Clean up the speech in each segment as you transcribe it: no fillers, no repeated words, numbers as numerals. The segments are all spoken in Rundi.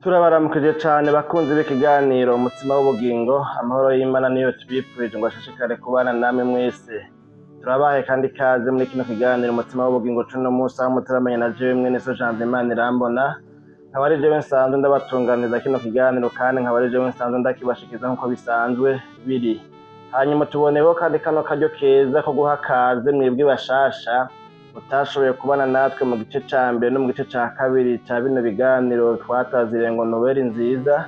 Turabaramukije cane bakunzi b'ikiganiro Umutsima w'Ubugingo. Amahoro y'Imana niyo tubipfurije ngo ashishikare kubana namwe mwese. Turabahe kandi ikaze muri kino kiganiro Umutsima w'Ubugingo cuno munsi, aho muteramanye na jewe mwene so Janvier Manirambona, nkaba ari jewe nsanzwe ndabatunganiriza kino kiganiro, kandi nkaba ari jewe nsanzwe ndakibashikiza nk'uko bisanzwe biri. Hanyuma tuboneho kandi kano karyo keza ko guha kaze mwebwe bashasha utashoboye kubana natwe mu gice ca mbere no mu gice ca kabiri ca bino biganiro twataziriye ngo Noweli nziza.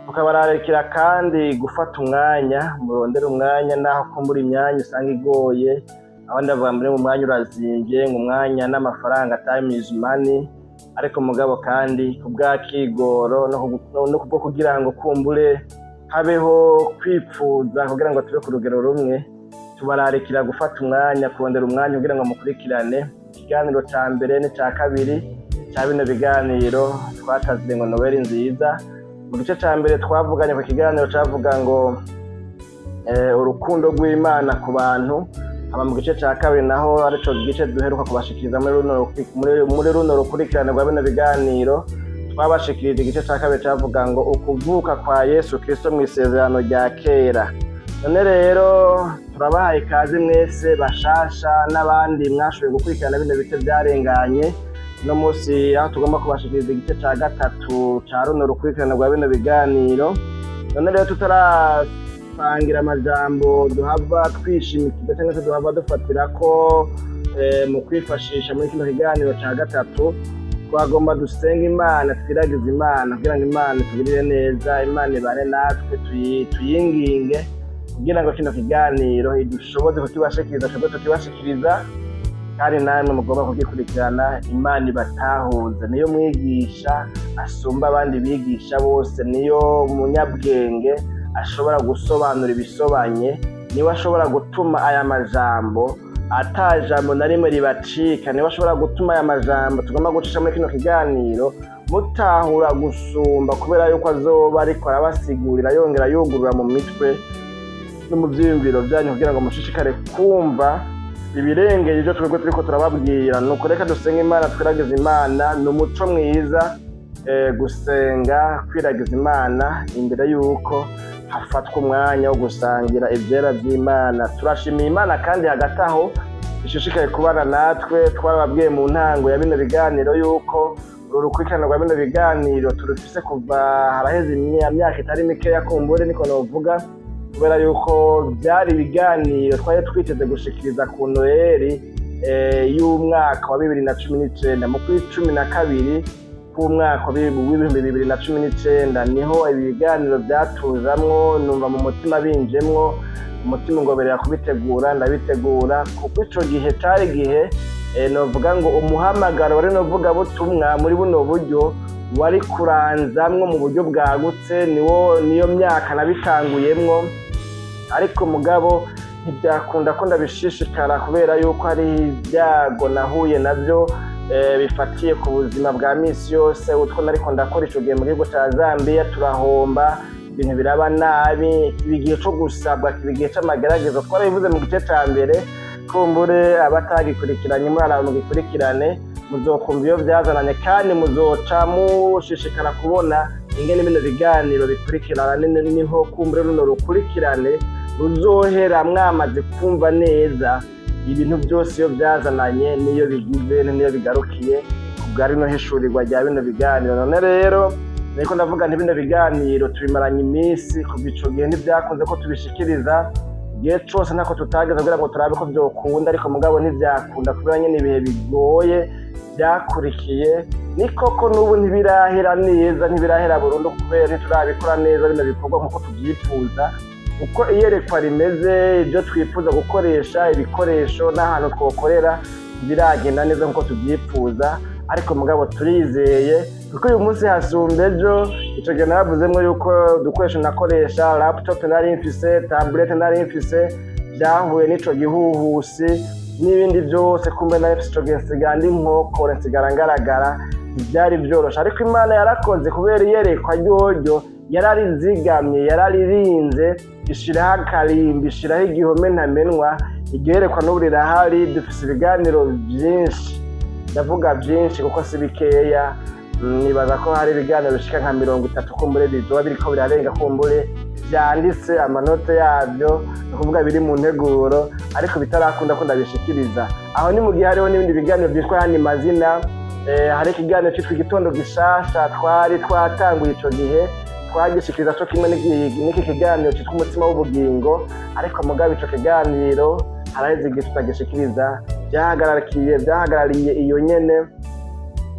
Tukabararikira kandi gufata umwanya, murondere umwanya, naho kumbura imyanya usanga igoye. Abandi bavuga muri mu mwanya urazimvye, ngo umwanya n'amafaranga, time is money. Ariko mugabo kandi kubw'akigoro no kubwo kugira ngo kumbure habeho kwipfuza kugira ngo tube ku rugero rumwe, tubararikira gufata umwanya, kurondera umwanya kugira ngo mukurikirane ikiganiro ca mbere n'ica kabiri ca bino biganiro twatazire ngo Noweli nziza. Mu gice ca mbere twavuganye ku kiganiro cavuga ngo urukundo rw'Imana ku bantu. Hama mu gice ca kabiri naho, arico gice duheruka kubashikiriza muri runo rukurikirane rwa bino biganiro, twabashikirije igice ca kabiri cavuga ngo ukuvuka kwa Yesu Kristo mu isezerano rya kera. None rero turabahaye ikaze mwese bashasha n'abandi mwashoboye gukurikirana bino bice byarenganye. No munsi aho tugomba kubashikiriza igice ca gatatu ca runo rukurikirane rwa bino biganiro. None rero tutarasangira amajambo duhava twishimikiza cyangwa se duhava dufatira ko mu kwifashisha muri kino kiganiro ca gatatu, twagomba dusenga Imana, twiragize Imana kugira ngo Imana itugirire neza, Imana ibane natwe, tuyinginge kugira ngo kino kiganiro idushoboze kukibashikiriza, twebwe tukibashikiriza kandi namwe mugomba kugikurikirana. Imana ibatahuze. Niyo mwigisha asumba abandi bigisha bose, niyo munyabwenge ashobora gusobanura ibisobanye, niwe ashobora gutuma aya majambo ata jambo na rimwe ribacika, niwe ashobora gutuma aya majambo tugomba gucisha muri kino kiganiro mutahura gusumba, kubera yuko azoba ariko arabasigurira, yongera yugurura mu mitwe no mu vyiyumviro vyanyu kugira ngo mushishikare kumva ibirengeye ivyo twebwe turiko turababwira. Nuko reka dusenge Imana, twiragize Imana. Ni umuco mwiza gusenga, kwiragiza Imana imbere yuko hafatwa umwanya wo gusangira ivyera vy'Imana. Turashimiye Imana kandi hagati aho ishishikaye kubana natwe. Twarababwiye mu ntango ya bino biganiro yuko uru rukurikirane rwa bino biganiro turufise kuva haraheze imyaka itari mikeya, kumbure niko novuga, kubera yuko byari ibiganiro twari twiteze gushikiriza ku Noheli y'umwaka wa 2019. Mu kwi 12 k'umwaka wa 2019 niho ibi biganiro byatuzamwo. Numva mu mutima binjemwo, umutima ungoberera kubitegura, ndabitegura, kuko ico gihe cari igihe novuga ngo umuhamagaro wari novuga butumwa muri buno buryo wari kuranzamwo mu buryo bwagutse. Niwo niyo myaka nabitanguyemwo, ariko mugabo ntibyakunda ko ndabishishikara kubera yuko hari ibyago nahuye nabyo bifatiye ku buzima bwa misi yose. Utwo nariko ndakora ico gihe mu gihugu ca Zambia turahomba, ibintu biraba nabi, kiba igihe co gusabwa, kiba igihe c'amageragezo. Twarabivuze mu gice ca mbere, kumbure abatagikurikiranye muraraba mugikurikirane, muzokumva iyo vyazananye kandi muzoca mushishikara kubona ingene bino biganiro bikurikirana. Niho kumbure runo rukurikirane ruzohera mwamaze kumva neza ibintu byose iyo byazananye n'iyo bigize n'iyo bigarukiye kubwa rino hishurirwa rya bino biganiro. None rero niko ndavuga nti bino biganiro tubimaranye iminsi. Kuva ico gihe ntibyakunze ko tubishikiriza igihe cose, ntako tutageze kugira ngo turabe ko vyokunda, ariko mugabo ntivyakunda kubera nyene ibihe bigoye byakurikiye. Ni koko n'ubu ntibirahera neza, ntibirahera burundu, kubera ntiturabikora neza bino bikorwa nk'uko tuvyifuza, uko iyerekwa rimeze, ibyo twifuza gukoresha, ibikoresho n'ahantu twokorera ntibiragenda neza nk'uko tubyifuza. Ariko mugabo turizeye, kuko uyu munsi hasumba ejo. Ico gihe naravuzemwo yuko udukoresho nakoresha, laptop nari mfise, tablet nari mfise, byahuye n'ico gihuhusi n'ibindi byose. Kumbe nari mfise ico gihe, nsigara ndi nkokore, nsigara ngaragara, ntibyari vyoroshe. Ariko Imana yarakoze, kubera iyerekwa ryoryo yararizigamye, yararirinze, ishiraho akarimbi, ishiraho igihome ntamenwa. Igerekwa n'ubu rirahari. Dufise ibiganiro vyinshi, ndavuga byinshi kuko si bikeya. Nibaza ko hari ibiganiro bishika nka 30 kumbure bizoba biriko birarenga, kumbure vyanditse amanote yavyo, ni ukuvuga biri mu nteguro, ariko bitarakunda ko ndabishikiriza. Aho ni mu gihe hariho n'ibindi biganiro vyitwa ayandi mazina. Hari ikiganiro citwa Igitondo Gishasha twari twatanguye ico gihe, twagishikiriza co kimwe n'iki kiganiro citwa Umutsima w'Ubugingo, ariko mugabo ico kiganiro haraheze igihe tutagishikiriza, vyahagarariye iyo nyene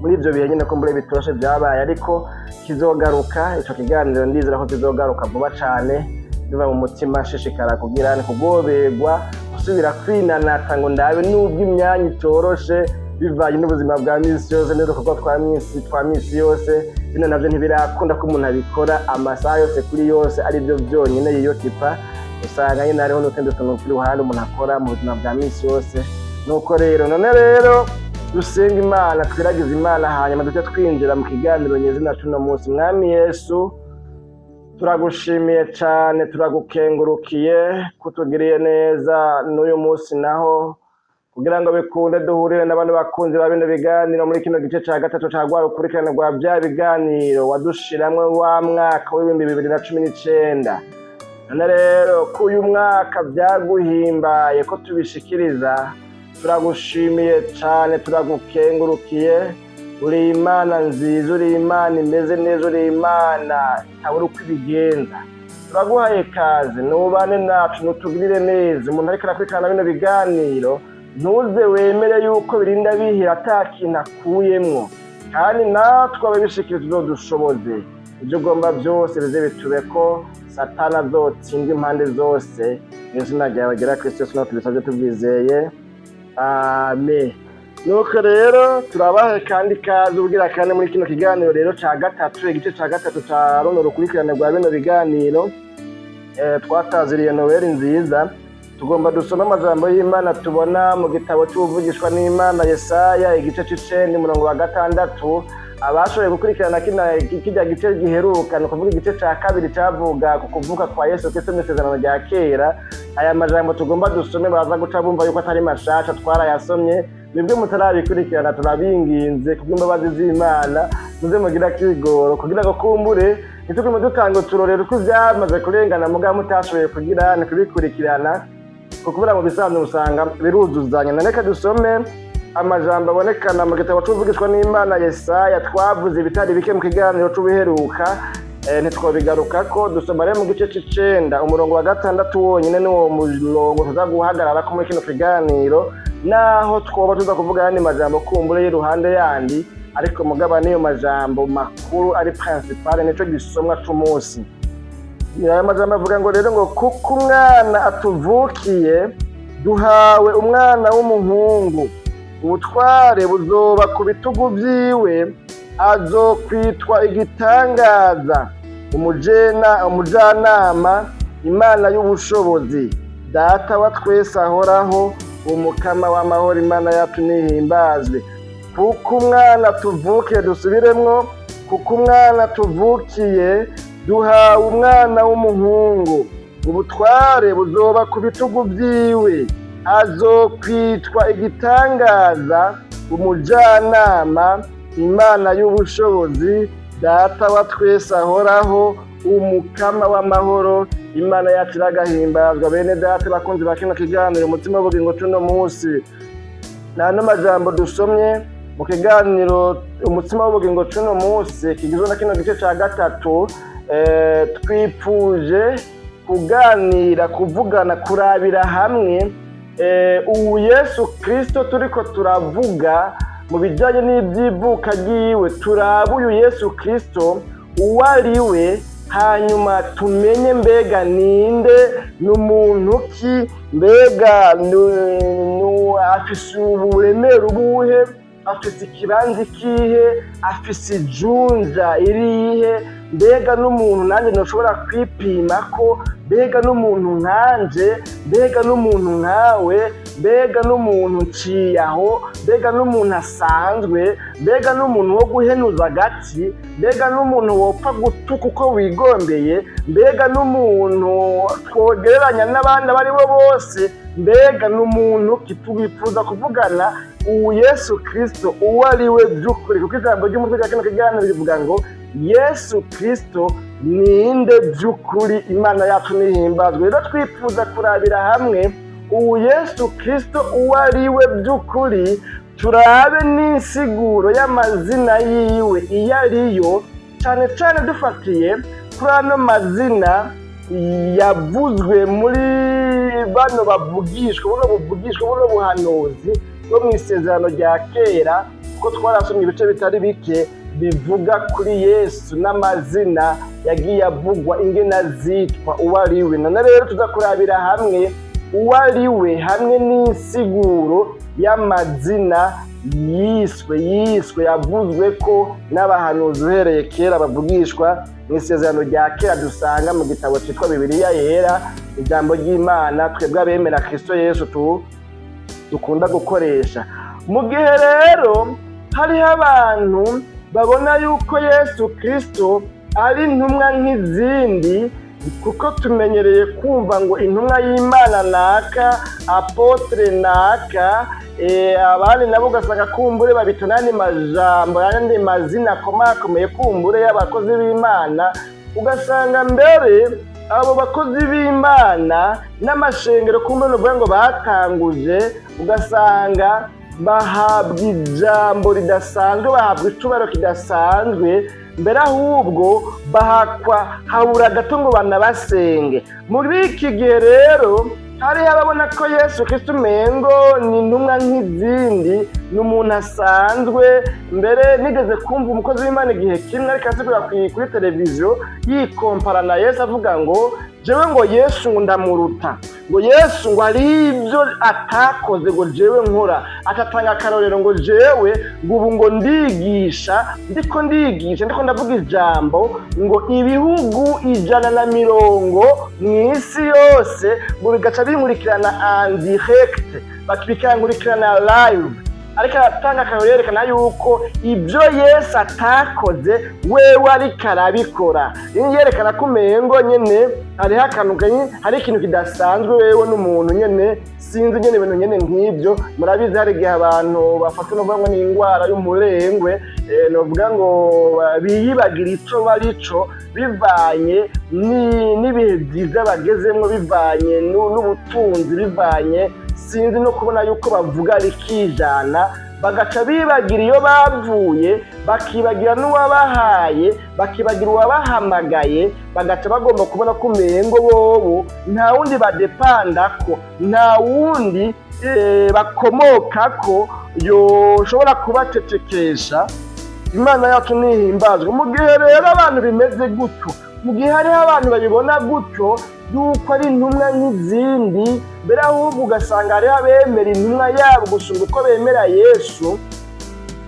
muri ivyo bihe nyene ko mbure bitoroshe vyabaye, ariko kizogaruka. Ico kiganiro ndizera ko kizogaruka vuba cane. Biva mu mutima nshishikara kugira ni kugoberwa gusubira kwinanata ngo ndabe, nubwo imyanya itoroshe bivanye n'ubuzima bwa misi yose n'udukorwa twa misi yose. Bino navyo ntibirakunda ko umuntu abikora amasaha yose kuri yose ari byo byonyine yiyokipa. Usanga nyine hariho n'utundi tuntu kuri ruhande umuntu akora mu buzima bwa misi yose. Nuko rero none rero dusenga Imana, twiragize Imana, hanyuma duce twinjira mu kiganiro nyezina c'uno munsi. Mwami Yesu, turagushimiye cane, turagukengurukiye kutugiriye neza n'uyu munsi naho kugira ngo bikunde duhurire n'abandi bakunzi ba bino biganiro muri kino gice ca gatatu ca rwa rukurikirane rwa vya biganiro wadushiramwe wa mwaka w'2019. None rero ko uyu mwaka vyaguhimbaye ko tubishikiriza, turagushimiye cane, turagukengurukiye. Uri Imana nziza, uri Imana imeze neza, uri Imana itabura uko ibigenza. Turaguhaye kaze, nubane nacu, nutugirire neza. Umuntu ariko arakurikirana bino biganiro, ntuze wemere yuko birinda bihira ata kintu akuyemwo, kandi natwe ababishikiriza uzodushoboze. Ibyo ugomba byose bize bitube ko Satani azotsindwa impande zose. Mu izina ryawe gera Kristo Yesu niho tubisabye tubyizeye, amen. Nuko rero turabahe kandi kaze ubwira kandi muri kino kiganiro rero ca gatatu, igice ca gatatu ca runo rukurikirane rwa bino biganiro twataziriye Noweli Nziza. Tugomba dusome amajambo y'Imana tubona mu gitabo c'Ubuvugishwa n'Imana Yesaya, igice c'icenda, umurongo wa 6. Abashoboye gukurikirana kirya gice giheruka, ni ukuvuga igice ca kabiri cavuga ku kuvuka kwa Yesu Kristo mu Isezerano rya Kera, aya majambo tugomba dusome baza guca bumva yuko atari mashasha, twarayasomye. Mwebwe mutarabikurikirana, turabinginze kubw'imbabazi z'Imana muze mugira akigoro kugira ngo kumbure ntitugume dutanga uturorero uko ivyamaze kurengana mugabo mutashoboye kugira ni kubikurikirana, kuko mu bisanzwe usanga biruzuzanya. Na reka dusome amajambo abonekana mu gitabo c'Uvugishwa n'Imana Yesaya. Twavuze ibitari bike mu kiganiro c'ubuheruka, ntitwobigarukako. Dusoma rero mu gice c'icenda, umurongo wa 6 wonyene, niwo murongo tuza guhagararako muri kino kiganiro, naho twoba tuza kuvuga ayandi majambo kumbure y'iruhande yandi, ariko mugaba niyo majambo makuru ari principale, nico gisomwa c'umunsi. Aya majambo avuga ngo rero ngo: "Kuko umwana atuvukiye, duhawe umwana w'umuhungu, ubutware buzoba ku bitugu vyiwe, azokwitwa Igitangaza, umujena Umujanama, Imana y'Ubushobozi, Data wa twese ahoraho, Umukama w'amahoro. Imana yacu nihimbazwe." Kuko umwana tuvukiye, dusubiremwo: kuko umwana tuvukiye, duhawe umwana w'umuhungu, ubutware buzoba ku bitugu vyiwe, azokwitwa Igitangaza, Umujanama, Imana y'Ubushobozi, Data wa twese ahoraho, Umukama w'amahoro. Imana yacu iragahimbazwa. Bene data bakunzi ba kino kiganiro Umutima w'Ubugingo c'uno munsi, n'ano majambo dusomye mu kiganiro Umutsima w'Ubugingo c'uno munsi kigizwe na kino gice ca gatatu. Twipfuje kuganira, kuvugana, kurabira hamwe ubu Yesu Kristo turiko turavuga mu bijanye n'ivy'ivuka ryiwe. Turabe uyu Yesu Kristo uwo ari we, hanyuma tumenye mbega ninde, ni umuntu ki, mbega afise uburemere ubuhe, afise ikibanza ikihe, afise ijunja irihe, mbega n'umuntu nanjye ntushobora kwipima ko, mbega n'umuntu nkanje, mbega n'umuntu nkawe, mbega n'umuntu nciye aho, mbega n'umuntu asanzwe, mbega n'umuntu wo guhenuza agati, mbega n'umuntu wopfa gutuka uko wigombeye, mbega n'umuntu twogereranya n'abandi abo ari bo bose, mbega n'umuntu twifuza kuvugana. Ubu Yesu Kristo uwo ari we by'ukuri, kuko ijambo ry'umutwe rya kino kiganiro rivuga ngo: "Yesu Kristo ninde by'ukuri?" Imana yacu nihimbazwe. Rero twifuza kurabira hamwe ubu Yesu Kristo uwo ari we by'ukuri, turabe n'insiguro y'amazina yiwe iyo ariyo, cyane cyane dufatiye kuri ano mazina yavuzwe muri bano bavugishwa, buno buvugishwa, buno buhanuzi bwo mu Isezerano rya Kera, kuko twarasomye ibice bitari bike bivuga kuri Yesu n'amazina yagiye avugwa, ingene azitwa, uwo ari we. None rero tuza kurabira hamwe uwo ari we hamwe n'insiguro y'amazina yiswe yavuzwe ko n'abahanuzi uhereye kera, bavugishwa mu Isezerano rya Kera, dusanga mu gitabo cyitwa Bibiliya Yera, ijambo ry'Imana twebwe abemera Kristo Yesu tu dukunda gukoresha. Mu gihe rero hariho abantu babona yuko Yesu Kristo ari intumwa nk'izindi, kuko tumenyereye kumva ngo intumwa y'Imana naka, apôtre naka, abandi nabo ugasanga kumbure babita n'andi majambo, n'andi mazina akomakomeye kumbure y'abakozi b'Imana. Ugasanga mbere abo bakozi b'Imana n'amashengero kumbure nuvuga ngo batanguje, ugasanga bahabwa ijambo ridasanzwe, bahabwa icubahiro kidasanzwe, mbere ahubwo bahakwa habura gato ngo banabasenge. Muri iki gihe rero hariho ababona ko Yesu Kristo umengo ni intumwa nk'izindi, ni umuntu asanzwe. Mbere nigeze kumva umukozi w'Imana igihe kimwe ariko asigura kuri televiziyo, yikompara na Yesu, avuga ngo jewe ngo Yesu ngo ndamuruta, ngo Yesu ngo hariho ibyo atakoze ngo jewe nkora. Atatanga akarorero ngo jewe ngo ubu ngo ndigisha, ndiko ndigisha, ndiko ndavuga ijambo, ngo ibihugu 120 mu isi yose ngo bigaca binkurikirana en direct, bikankurikirana live. Ariko aratanga akarorero yerekana yuko ibyo Yesu atakoze wewe ariko arabikora, yerekana ko umengo nyene hariho akantu, hari ikintu kidasanzwe wewe n'umuntu nyene, sinzi nyene, ibintu nyene nk'ibyo. Murabizi, hari igihe abantu bafata, novuga ngo ni indwara y'umurengwe, novuga ngo biyibagira ico barico bivanye n'ibihe byiza bagezemwo, bivanye n'ubutunzi, bivanye sinzi no kubona yuko bavuga rikijana, bagaca bibagira iyo bavuye, bakibagira n'uwabahaye, bakibagira uwabahamagaye, bagaca bagomba kubona ko umengo bobo nta wundi badepanda ko, nta wundi bakomoka ko yoshobora kubacecekesha. Imana yacu nihimbazwe. Mu gihe rero abantu bimeze gutyo, mu gihe hariho abantu babibona gutyo yuko ari intumwa nk'izindi, mbere ahubwo ugasanga hariho abemera intumwa yabo gusumba uko bemera Yesu,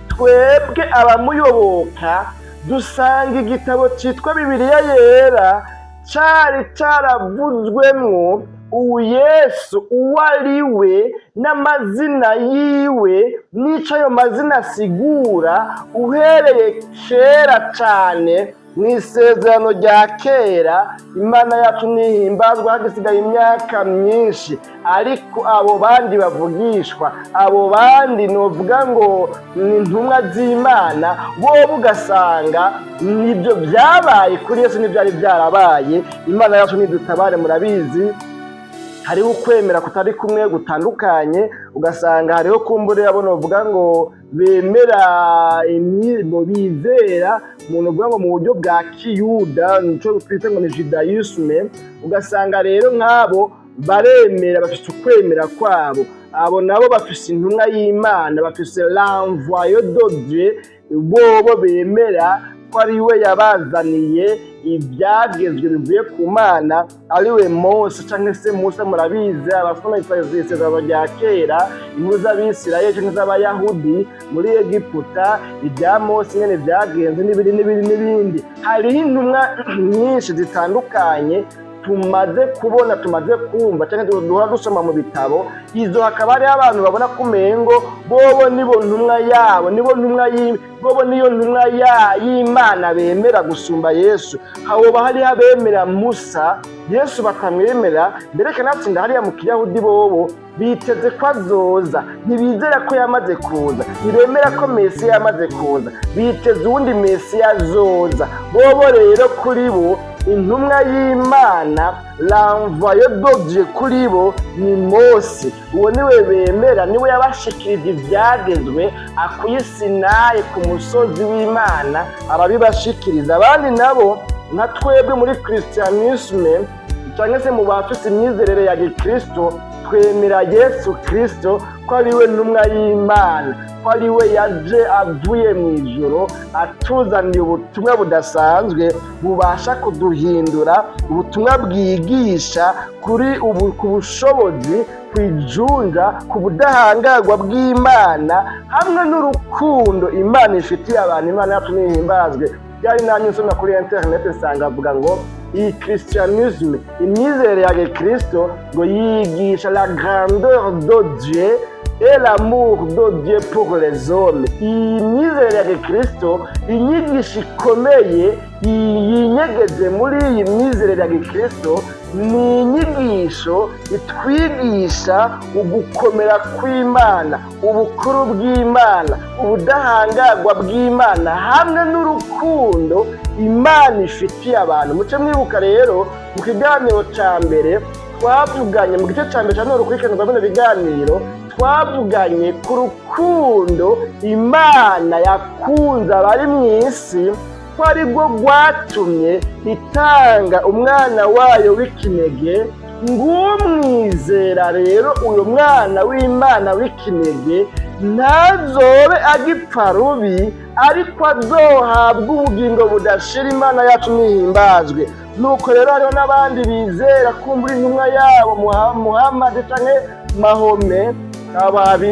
twebwe abamuyoboka dusanga igitabo cyitwa Bibiliya Yera cari caravuzwemwo ubu Yesu uwo ari we n'amazina yiwe n'ico ayo mazina asigura, uhereye kera cane mu Isezerano rya Kera. Imana yacu nihimbazwa. Hagisigaye imyaka myinshi, ariko abo bandi bavugishwa, abo bandi novuga ngo ni intumwa z'Imana, bobo ugasanga nibyo byabaye kuri Yesu ntibyari byarabaye. Imana yacu nidutabare. Murabizi, hariho ukwemera kutari kumwe gutandukanye, ugasanga hariho kumbure abo novuga ngo bemera imyimo, bizera umuntu uvuga ngo mu buryo bwa kiyuda, nico twita ngo ni judaïsme. Ugasanga rero nk'abo baremera, bafise ukwemera kwabo. Abo nabo bafise intumwa y'Imana, bafise l'envoyé de Dieu, bobo bemera ko ari we yabazaniye ibyagezwe bivuye ku Mana, ari we Mose cyangwa se Musa. Murabizi, abasoma Isezerano rya Kera, inkuru z'Abisirayeli cyangwa z'Abayahudi muri Egiputa, ibya Mose nyene byagenze, n'ibindi n'ibindi n'ibindi. Hariho intumwa nyinshi zitandukanye. Tumaze kubona, tumaze kumva cyangwa duhora dusoma mu bitabo izo, hakaba hariho abantu babona ko umengo bobo nibo ntumwa yabo, nibo ntumwa bobo niyo ntumwa y'Imana bemera gusumba Yesu. Hoba hariho abemera Musa, Yesu bakamwemera. Mbere kanatsinda hariya mu Kiyahudi, bobo biteze ko azoza, ntibizera ko yamaze kuza, ntibemera ko Mesiya yamaze kuza, biteze uwundi Mesiya azoza. Bobo rero kuri bo intumwa y'Imana, l'envoyé de Dieu, kuri bo ni Mose. Uwo niwe bemera, niwe yabashikirije ivyagezwe akuye Sinayi ku musozi w'Imana, arabibashikiriza. Abandi nabo nka twebwe muri christianisme cyangwa se mu bafise imyizerere ya gikristo, twemera Yesu Kristo ko ari we ntumwa y'Imana, ko ari we yaje avuye mu ijoro atuzaniye ubutumwa budasanzwe bubasha kuduhindura, ubutumwa bwigisha kuri ubu ku bushobozi, ku ijunja, ku budahangarwa bw'Imana hamwe n'urukundo Imana ifitiye abantu. Imana yacu nihimbazwe. Byari nanjye nsoma kuri interineti, nsanga avuga ngo iyi christianisme, imyizerere ya gikristo, ngo yigisha la grandeur de Dieu et l'amour de Dieu pour les hommes. Iyi myizerere ya gikristo, inyigisho ikomeye yinyegeze muri iyi myizerere ya gikristo ni inyigisho itwigisha ugukomera kw'Imana, ubukuru bw'Imana, ubudahangarwa bw'Imana hamwe n'urukundo Imana ifitiye abantu. Muce mwibuka rero mu kiganiro cya mbere twavuganye, mu gice cya mbere cya none urukurikirane rwa bino biganiro, twavuganye ku rukundo Imana yakunze abari mu isi, ko ari rwo rwatumye itanga umwana wayo w'ikinege. Ng'umwizera rero uyu mwana w'Imana w'ikinege ntazobe agipfa rubi, ariko azohabwa ubugingo budashira. Imana yacu nihimbazwe. Nuko rero hariho n'abandi bizera kumbura intumwa yabo Muhammad canke Mahome.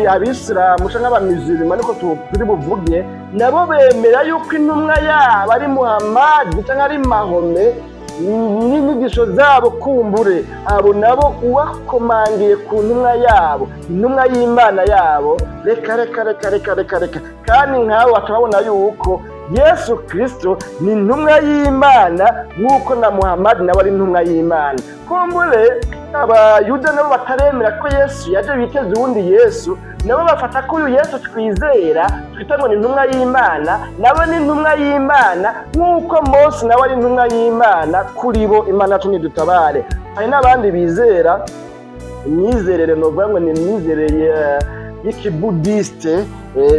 Abisilamu canke abamizirima niko turi buvuge, nabo bemera yuko intumwa yabo ari Muhammad canke ari Mahome n'inyigisho zabo. Kumbure abo nabo uwakomangiye ku ntumwa yabo, intumwa y'Imana yabo, reka reka reka reka reka reka. Kandi nk'abo bakababona yuko Yesu Kristo ni intumwa y'Imana nk'uko na Muhammad nawe ari intumwa y'Imana. Kumbure Abayuda nabo bataremera ko Yesu yaje, biteze uwundi Yesu, nabo bafata ko uyu Yesu twizera, twita ngo ni intumwa y'Imana, nawe ni intumwa y'Imana nk'uko Mose nawe ari intumwa y'Imana kuri bo. Imana yacu nidutabare. Hari n'abandi bizera imyizerere novuga ngo ni imyizerere y'ikibudiste,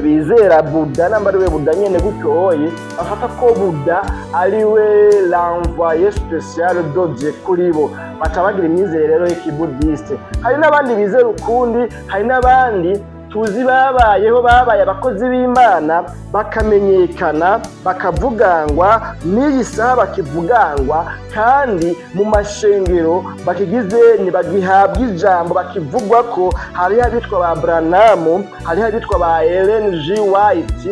bizera Buda, namba ari we Buda nyene gutyoye, bafata ko Buda ari we l'envoyé spécial de Dieu kuri bo, baca bagira imyizerere rero y'ikibudiste. Hari n'abandi bizera ukundi. Hari n'abandi tuzi babayeho, babaye abakozi b'Imana, bakamenyekana, bakavugangwa, n'iyi saha bakivugangwa, kandi mu mashengero bakigize ntibagihabwa ijambo, bakivugwa ko. Hariho abitwa ba Branham, hariho abitwa ba Ellen G White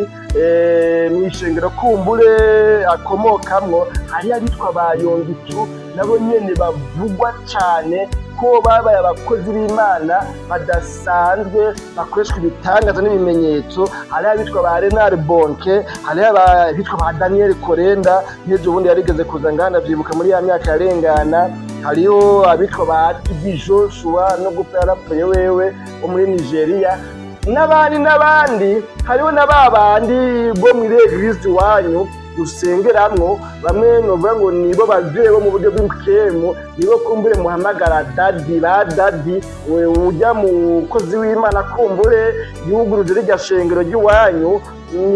mu ishengero kumbure akomokamwo, hariho abitwa ba Yonggi Cho, nabo nyene bavugwa cane ko babaye abakozi b'Imana badasanzwe, bakoreshwa ibitangaza n'ibimenyetso. Hariho abitwa ba Reinhard Bonnke, hariho abitwa ba Daniel Kolenda, nk'ejo bundi yarigeze kuza ngana, vyibuka muri ya myaka yarengana. Hariho abitwa ba TB Joshua, no gupfa yarapfuye wewe, wo muri Nigeria, n'abandi n'abandi. Hariho na ba bandi bo muri église iwanyu dusengeramwo, bamwe novuga ngo nibo bavyeyi bo mu buryo bw'impwemu, nibo kumbure muhamagara daddy, ba daddy. We ujya mukozi w'Imana kumbure yuguruje rirya shengero ry'iwanyu,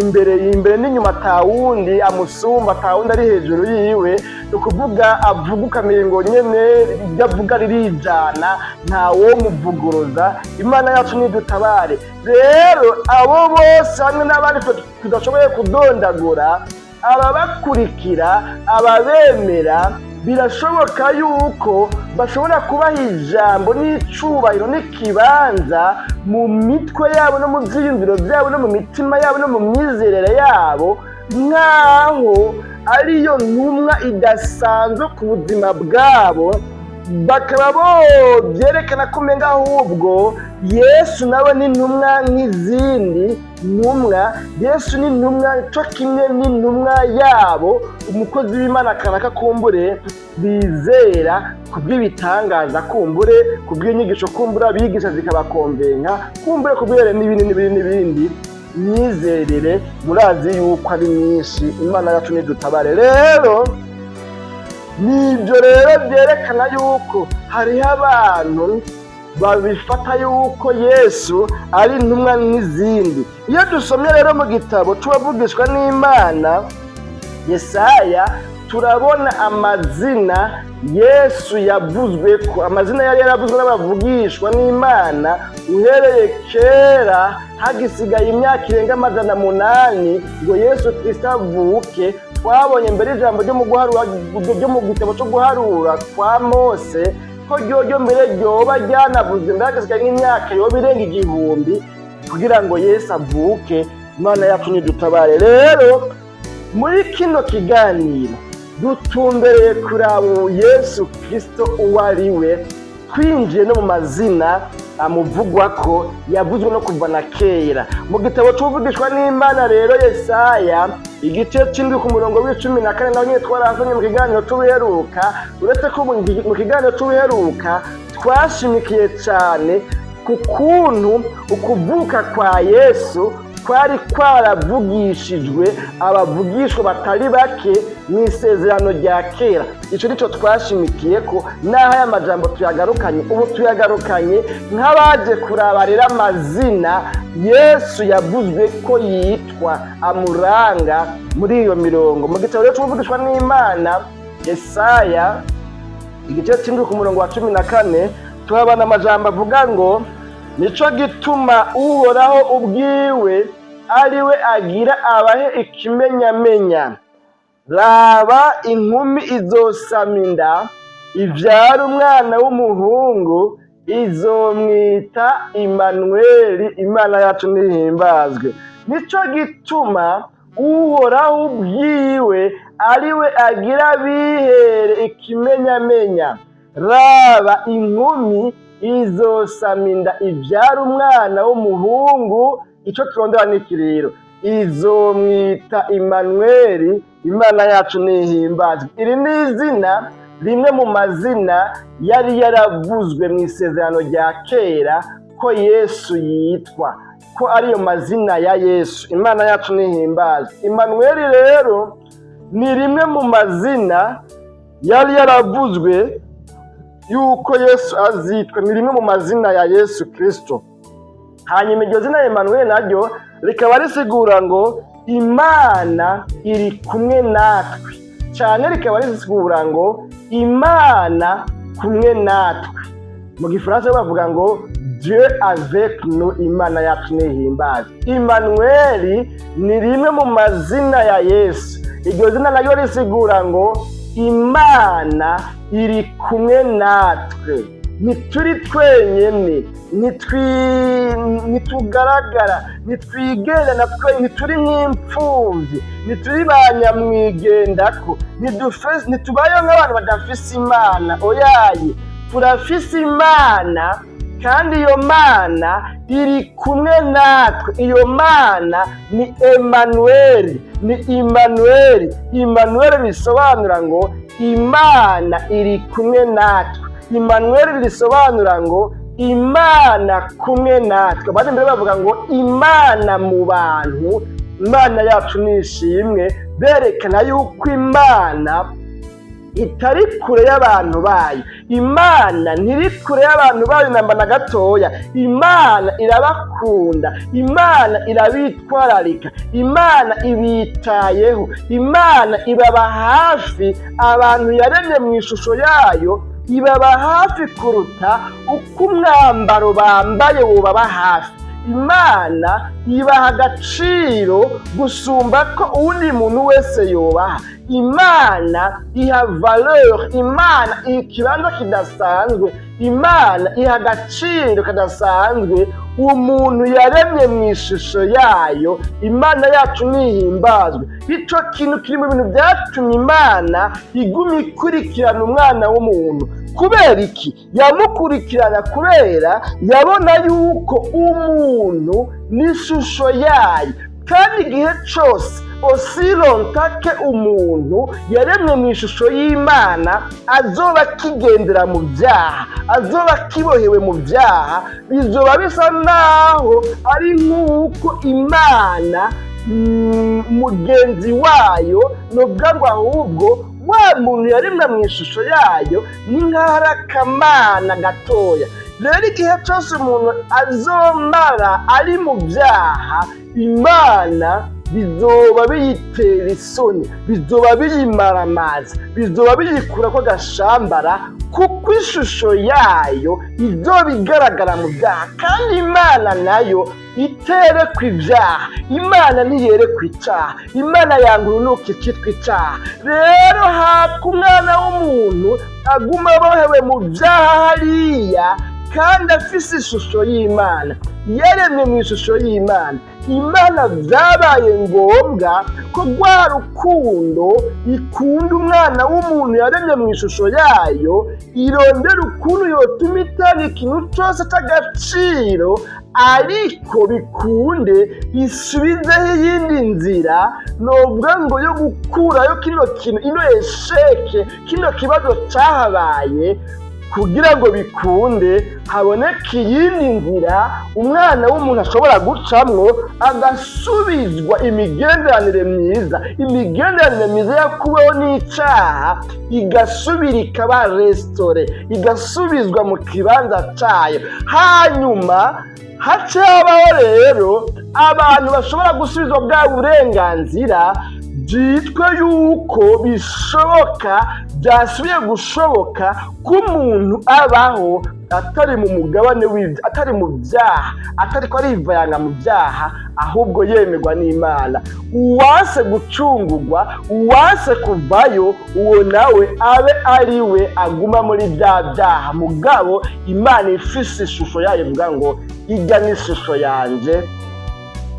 imbere imbere n'inyuma atawundi amusumba, atawundi ari hejuru yiwe, ni ukuvuga avuga ukamengo nyene ibyo avuga ririjana, ntawomuvuguruza. Imana yacu nidutabare. Rero abo bose hamwe n'abandi tudashoboye kudondagura, ababakurikira, ababemera, birashoboka yuko bashobora kubaha ijambo n'icubahiro n'ikibanza mu mitwe yabo no mu vyiyumviro vyabo no mu mitima yabo no mu myizerere yabo, nk'aho ariyo ntumwa idasanzwe ku buzima bwabo. Bakaba bo byerekana ko umenga ahubwo Yesu nawe n'intumwa nk'izindi ntumwa. Yesu n'intumwa cyo kimwe n'intumwa yabo, umukozi w'Imana kanaka kumbure bizera kubw'ibitangaza, kumbure kubw'inyigisho, kumbure abigisha zikabakomvenka, kumbure kubw'ibere n'ibindi n'ibindi n'ibindi. Myizerere murazi yuko ari myinshi. Imana yacu nidutabare. Rero nibyo rero byerekana yuko hariho abantu babifata yuko Yesu ari intumwa nk'izindi. Iyo dusomye rero mu gitabo c'uwavugishwa n'Imana Yesaya, turabona amazina Yesu yavuzwe, ko amazina yari yaravuzwe n'abavugishwa n'Imana uhereye kera, hagisigaye imyaka irenga 800 ngo Yesu Kristo avuke. Twabonye mbere ijambo ryo mu guharura, ryo mu gitabo cyo guharura kwa Mose, ko ryoryo mbere ryoba ryanavuzwe mbere hagasigaye nk'imyaka yoba irenga 1000 kugira ngo Yesu avuke. Imana yacu nidutabare. Rero muri kino kiganiro dutumbereye kuraba Yesu Kristo uwo ari we, twinjiye no mu mazina amuvugwa ko yavuzwe no kuva na kera mu gitabo c'uvugishwa n'Imana rero Yesaya, igice c'indwi ku murongo wa 14. Naho nyine twarasomye mu kiganiro c'ubuheruka, uretse ko mu kiganiro c'ubuheruka twashimikiye cane ku kuntu ukuvuka kwa Yesu kwari kwaravugishijwe abavugishwa batari bake mu isezerano rya kera. Ico nico twashimikiye ko, n'aho aya majambo tuyagarukanye ubu, tuyagarukanye nk'abaje kuraba rero amazina Yesu yavuzwe ko yitwa, amuranga muri iyo mirongo mu gitabo rero c'uvugishwa n'Imana Yesaya, igice c'indwi ku murongo wa 14, tuhabona amajambo avuga ngo: "Nico gituma Uhoraho ubwiwe ari we agira abahe ikimenyamenya: raba, inkumi izosama inda, ivyara umwana w'umuhungu, izomwita Imanweli." Imana yacu ntihimbazwe. Nico gituma Uhoraho ubwiwe ari we agira bihere ikimenyamenya: raba, inkumi izosama inda, ivyara umwana w'umuhungu. Ico turondera niki rero? Izomwita Imanweli. Imana yacu nihimbazwe. Iri ni izina rimwe mu mazina yari yaravuzwe mu isezerano rya kera ko Yesu yitwa, ko ariyo mazina ya Yesu. Imana yacu nihimbazwe. Imanweli rero ni rimwe mu mazina yari yaravuzwe yuko Yesu azitwa, ni rimwe mu mazina ya Yesu Kristo. Hanyuma iryo zina Emanuel naryo rikaba risigura ngo Imana iri kumwe natwe, cyane rikaba risigura ngo Imana kumwe natwe. Mu gifaransa bavuga ngo "Dieu avec nous". Imana yacu nihimbaze. Emmanuel ni rimwe mu mazina ya Yesu. Iryo zina naryo risigura ngo Imana iri kumwe natwe, ntituri twenyene, ntitugaragara, ntitwigenda na twe, ntituri nk'imfubyi, ntituri ba nyamwigendako, ntitubayeho nk'abantu badafise Imana. Oyaye, turafise Imana, kandi iyo Mana iri kumwe natwe. Iyo Mana ni Emanuweli, ni Imanuweli. Imanuweli bisobanura ngo Imana iri kumwe natwe. Imanuweli risobanura ngo Imana kumwe natwe. Abandi mbere bavuga ngo Imana mu bantu. Imana yacu nishimwe. Berekana yuko Imana itari kure y'abantu bayo. Imana ntiri kure y'abantu bayo namba na gatoya. Imana irabakunda, Imana irabitwararika, Imana ibitayeho, Imana ibaba hafi. Abantu yaremye mu ishusho yayo ibaba hafi kuruta uko umwambaro bambaye wobaba hafi. Imana ibaha agaciro gusumba ko uwundi muntu wese yobaha. Imana iha valeur, Imana iha ikibanza kidasanzwe, Imana iha agaciro kadasanzwe. Umuntu yaremye mu ishusho yayo. Imana yacu nihimbazwe. Ico kintu kiri mu bintu byatumye Imana iguma ikurikirana umwana w'umuntu. Kubera iki yamukurikirana? Kubera yabona yuko umuntu n'ishusho yayo, kandi igihe cyose, aussi longtemps que umuntu yaremwe mu ishusho y'Imana azoba akigendera mu byaha, azoba akibohewe mu byaha, bizoba bisa naho ari nk'uko Imana mugenzi wayo, nuvuga ngo ahubwo wa muntu yaremwe mu ishusho yayo ni nk'aho ari akamana gatoya. Rero igihe cyose umuntu azomara ari mu byaha, Imana bizoba biyitera isoni, bizoba biyimara amazi, bizoba biyikura ko agashambara, kuko ishusho yayo izoba igaragara mu byaha. Kandi Imana nayo iterekwa ibyaha. Imana ntiyerekwa icyaha. Imana yanga urunuka icyitwa icyaha. Rero haka umwana w'umuntu aguma abohewe mu byaha hariya, kandi afise ishusho y'Imana, yaremwe mu ishusho y'Imana, Imana byabaye ngombwa ko rwa rukundo ikunda umwana w'umuntu yaremye mu ishusho yayo, irondera ukuntu yotuma itanga ikintu cyose cy'agaciro, ariko bikunde isubizeho iyindi nzira, novuga ngo yo gukurayo kino kintu, ino échec, kino kibazo cyahabaye, kugira ngo bikunde haboneke iyindi nzira umwana w'umuntu ashobora gucamwo agasubizwa imigenderanire myiza. Imigenderanire myiza yakuweho n'icyaha igasubira ikaba restaurée, igasubizwa mu kibanza cyayo. Hanyuma hace habaho rero abantu bashobora gusubizwa bwa burenganzira, byitwa yuko bishoboka, byasubiye gushoboka ko umuntu abaho atari mu mugabane w'ibyo, atari mu byaha, atari ko arivayanga mu byaha, ahubwo yemerwa n'Imana. Uwase gucungurwa, uwase kuvayo, uwo nawe abe ari we aguma muri bya byaha. Mugabo Imana ifise ishusho yayo, ivuga ngo ijya n'ishusho yanjye,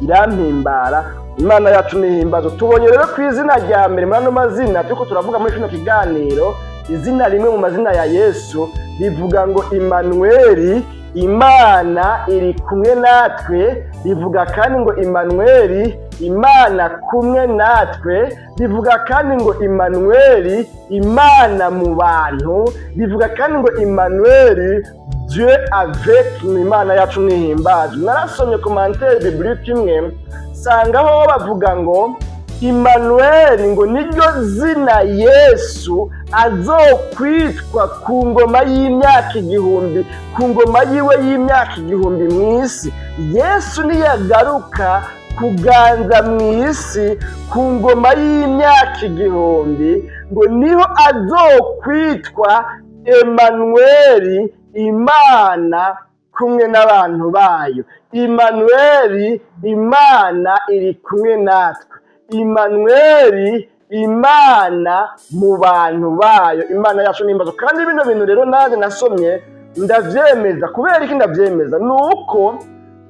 irampimbara. Imana yacu nihimbazo. Tubonye rero ku izina rya mbere muri ano mazina turiko turavuga muri kino kiganiro, izina rimwe mu mazina ya Yesu rivuga ngo Imanuweli, Imana iri kumwe natwe. Rivuga kandi ngo Imanuweli, Imana kumwe natwe. Rivuga kandi ngo Imanuweli, Imana mu bantu. Rivuga kandi ngo Imanuweli, Dieu avec nous. Imana yacu nihimbazwe. Narasomye commentaire biblique imwe, sangaho bavuga ngo Imanuweli ngo niryo zina Yesu azokwitwa ku ngoma y'imyaka 1000, ku ngoma yiwe y'imyaka 1000 mu isi. Yesu niyagaruka kuganza mu isi ku ngoma y'imyaka 1000, ngo niho azokwitwa Emanuweli, Imana kumwe n'abantu bayo. Imanuweli, Imana iri kumwe natwe. Imanuweli, Imana mu bantu bayo. Imana yacu n'imbazo. Kandi bino bintu rero nanjye nasomye ndavyemeza. Kubera iki ndavyemeza? Ni uko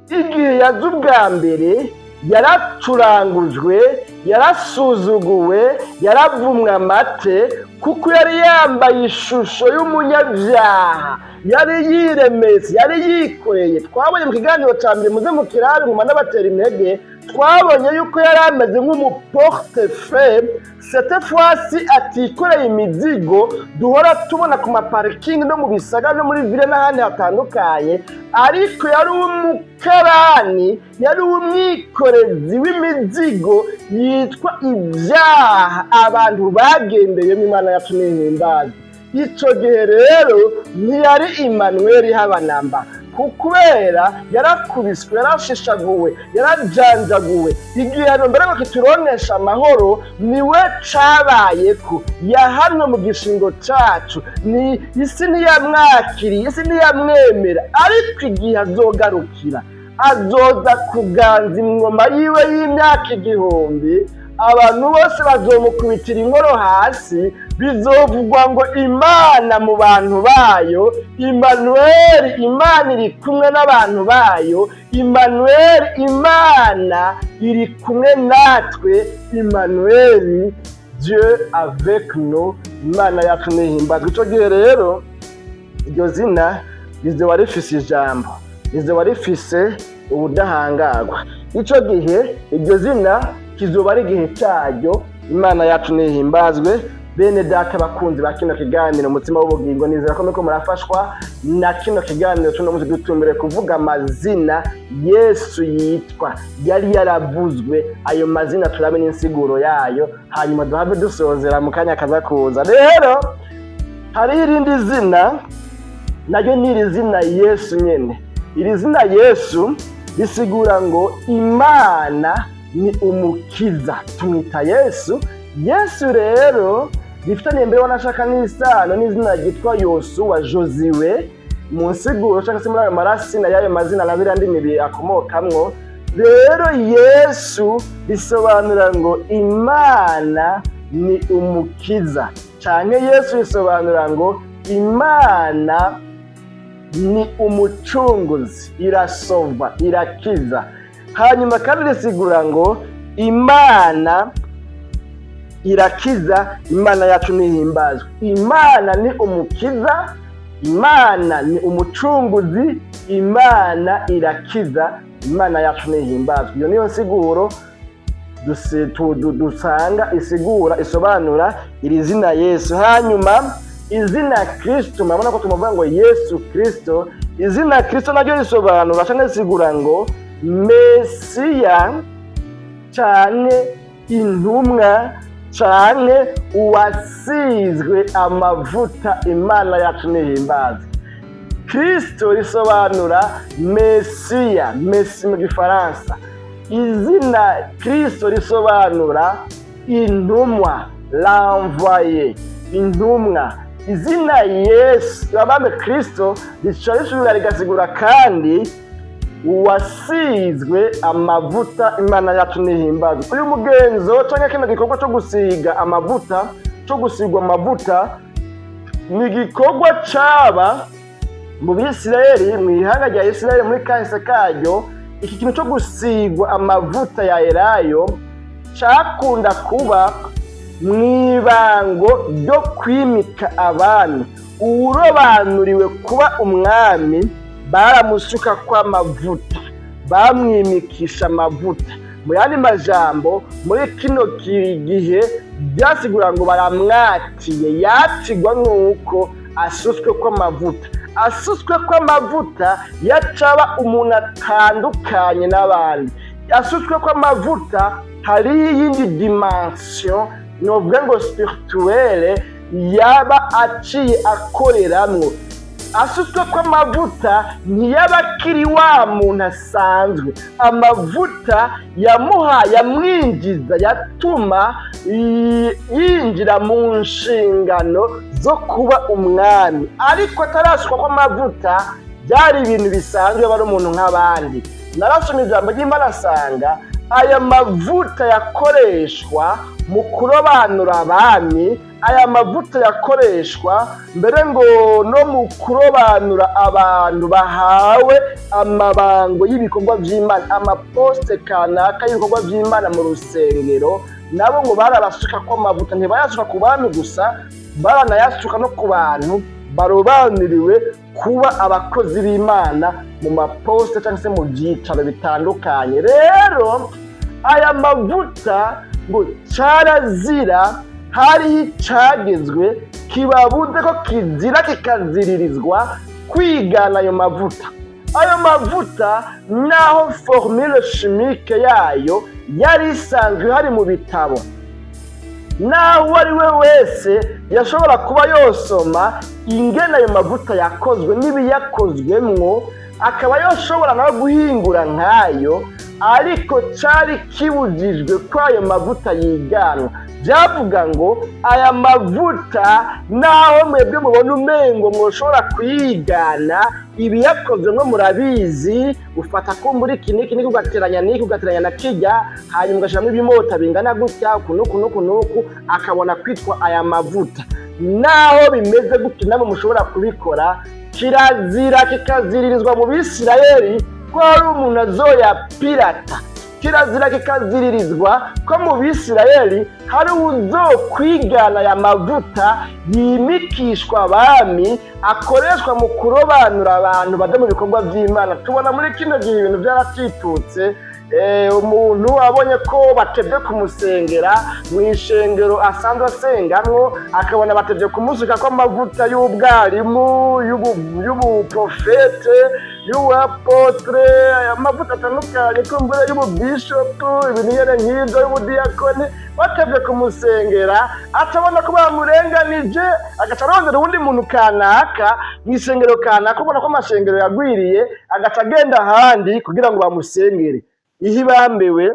igihe yaza ubwa mbere yaracurangujwe, yarasuzuguwe, yaravumwe amate, kuko yari yambaye ishusho y'umunyabyaha, yari yiremetse, yari yikoreye. Twabonye mu kiganiro cya mbere, muze mu kirabi nguma n'abatera intege, twabonye yuko yari ameze nk'umu porte-frais. Cette fois-ci atikoreye imizigo duhora tubona ku maparikingi no mu bisagara no muri ville n'ahandi hatandukanye, ariko yari umukarani, yari umwikorezi w'imizigo yitwa ibyaha abantu bagendeyemo. Imana yacu n'ihimbaza. Icyo gihe rero ntiyari Imanuweli habanamba, kubera yarakubiswe, yarashishaguwe, yarajanjaguwe. Igihano mbere ngo kituronesha amahoro niwe cabayeko. Yahanwe mu gishingo cacu. Ni isi ntiyamwakiriye, isi ntiyamwemera. Ariko igihe azogarukira, azoza kuganza ingoma yiwe y'imyaka 1000. Abantu bose bazomukubitira inkoro hasi. Bizovugwa ngo Imana mu bantu bayo, Imanuweli, Imana iri kumwe n'abantu bayo, Imanuweli, Imana iri kumwe natwe, Imanuweli, Dieu avec nous. Imana yacu nihimbazwa. Ico gihe rero iryo zina rizoba rifise ijambo, rizoba rifise ubudahangarwa. Ico gihe iryo zina kizoba ari igihe cyaryo. Imana yacu nihimbazwe. Bene data bakunzi ba kino kiganiro Umutima w'Ubugingo, nizera ko muriko murafashwa na kino kiganiro tuno munsi. Dutumire kuvuga amazina Yesu yitwa yari yaravuzwe. Ayo mazina turabe n'insiguro yayo, hanyuma duhave dusozera mu kanya kaza kuza. Rero hariho irindi zina, naryo ni iri zina Yesu nyene. Iri zina Yesu risigura ngo Imana ni umukiza. Tumwita Yesu. Yesu rero rifitaniye mbere wanashaka n'isano n'izina ryitwa Yosuwa, Josué, mu nsiguro cyangwa se muri ayo marasina y'ayo mazina na biriya ndimi akomokamwo. Rero Yesu risobanura ngo Imana ni umukiza, canke Yesu risobanura ngo Imana ni umucunguzi, irasova, irakiza. Hanyuma kandi risigura ngo Imana irakiza. Imana yacu nihimbazwe. Imana ni umukiza, Imana ni umucunguzi, Imana irakiza. Imana yacu nihimbazwe. Iyo niyo nsiguro dusanga isigura, isobanura iri zina Yesu. Hanyuma izina Kristo, murabona ko tumuvuga ngo Yesu Kristo. Izina Kristo naryo risobanura cyangwa risigura ngo Mesiya, canke intumwa, canke uwasizwe amavuta. Imana yacu nihimbaze. Kristo risobanura Mesiya, Messie mu gifaransa. Izina Kristo risobanura intumwa, l'envoyé, intumwa. Izina Yesu abambe Kristo rica risubira rigasigura kandi uwasizwe amavuta. Imana yacu nihimbazwe. Uyu mugenzo cyangwa kino gikorwa cyo gusiga amavuta, cyo gusigwa amavuta, ni igikorwa caba mu Bisirayeli, mu ihanga rya Isirayeli muri kahise karyo. Iki kintu cyo gusigwa amavuta ya elayo cakunda kuba mu ibango ryo kwimika abami. Uwurobanuriwe kuba umwami baramusuka kw'amavuta, bamwimikisha amavuta. Mu yandi majambo, muri kino gihe byasigura ngo baramwatiye. Yatigwa nk'uko asutswe kw'amavuta. Asutswe kw'amavuta yacaba umuntu atandukanye n'abandi. Asutswe kw'amavuta hariho iyindi dimension, novuga ngo spirituelle, yaba aciye akoreramwo. Asutswe kw'amavuta ntiyaba akiri wa muntu asanzwe. Amavuta yamuha, yamwinjiza, yatuma yinjira mu nshingano zo kuba umwami. Ariko atarasukwa kw'amavuta byari ibintu bisanzwe, aba ari umuntu nk'abandi. Narasoma ijambo ry'Imana, asanga aya mavuta yakoreshwa mu kurobanura abami, aya mavuta yakoreshwa mbere ngo no mu kurobanura abantu bahawe amabango y'ibikorwa by'Imana, amaposte kanaka y'ibikorwa by'Imana mu rusengero, nabo ngo barabasuka ko amavuta. Ntibayasuka ku bami gusa, baranayasuka no ku bantu barobanuriwe kuba abakozi b'Imana mu maposite cyangwa se mu byicaro bitandukanye. Rero aya mavuta ngo cyarazira, hariho icagezwe kibabuze ko kizira kikaziririzwa kwigana ayo mavuta. Ayo mavuta, naho formule chimique yayo yari isanzwe hari mu bitabo, naho uwo ari we wese yashobora kuba yosoma ingene ayo mavuta yakozwe n'ibiyakozwemwo, akaba yoshobora nawe guhingura nkayo, ariko cari kibujijwe ko ayo mavuta yiganwa. Byavuga ngo aya mavuta, naho mwebwe mubona umengo mwoshobora kuyigana, ibiyakozemwo murabizi. Ufata kumbura iki n'iki n'iki, ugateranya n'iki, ugateranya na kirya, hanyuma ugashyiramo ibimota bingana gutya, uku n'uku n'uku n'uku, akabona kwitwa aya mavuta. Naho bimeze gutyo, namwe mushobora kubikora, kirazira kikaziririzwa mu Bisirayeli ko hari umuntu azoyapirata. Kirazira kikaziririzwa ko mu Bisirayeli hari uzokwigana aya mavuta yimikishwa abami, akoreshwa mu kurobanura abantu baja mu bikorwa vy'Imana. Tubona muri kino gihe ibintu vyaratitutse. Umuntu abonye ko batevye kumusengera mu ishengero asanzwe asengamwo, akabona batevye kumusukako amavuta y'ubwarimu, y'ubuprofete, y'ubuapotre, amavuta atandukanye kumbura, y'ububishopu, ibintu nyene nk'ivyo, y'ubudiyakoni, batevye kumusengera, atabona ko bamurenganije, agaca arondera uwundi muntu kanaka mw'isengero kanaka, ubona ko amashengero yagwiriye, agaca agenda ahandi kugira ngo bamusengere. Iyo ibambewe,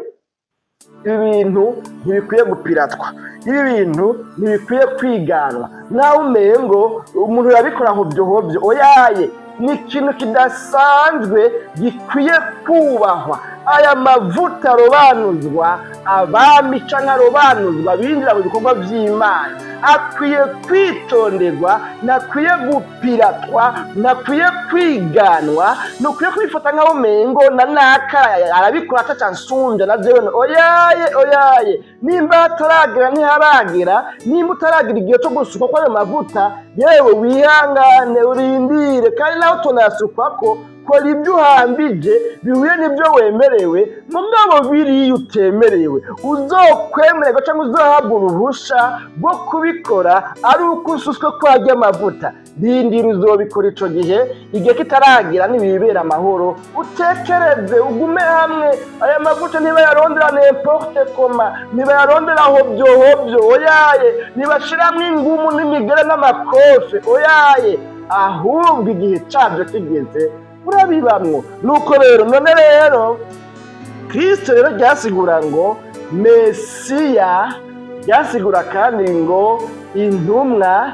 ibi bintu ntibikwiye gupiratwa, ibi bintu ntibikwiye kwiganwa, nawe umengo umuntu yabikora hobyo hobyo. Oyaye, ni ikintu kidasanzwe gikwiye kubahwa. Aya mavuta arobanuzwa abami canke arobanuzwa binjira mu bikorwa vy'Imana akwiye kwitonderwa, ntakwiye gupiratwa, ntakwiye kwiganwa, ntukwiye kwifata nk'aho umengo na naka arabikora ataca nsumvya na jewe. Oyaye, oyaye, nimba hataragera ntiharagera. Nimba utaragira igihe co gusukwa kw'ayo mavuta, yewe wihangane urindire. Kandi naho tunayasukwako, kora ibyo uhambije bihuye n'ibyo wemerewe. Mugabo biriya utemerewe, uzokwemererwa cyangwa uzohabwa uruhusha rwo kubikora ari uko ususwe kwarya amavuta. Rindira, uzobikora ico gihe. Igihe kitaragira, ntibibera amahoro, utekereze, ugume hamwe. Aya mavuta ntibayarondera n'importe comment, ntibayarondera hobyo hobyo. Oyaye, ntibashiramwo ingumu n'imigere n'amakofe. Oyaye, ahubwo igihe cabyo kigeze urabibamwo. Nuko rero, none rero, Kristo rero ryasigura ngo Mesiya, ryasigura kandi ngo intumwa.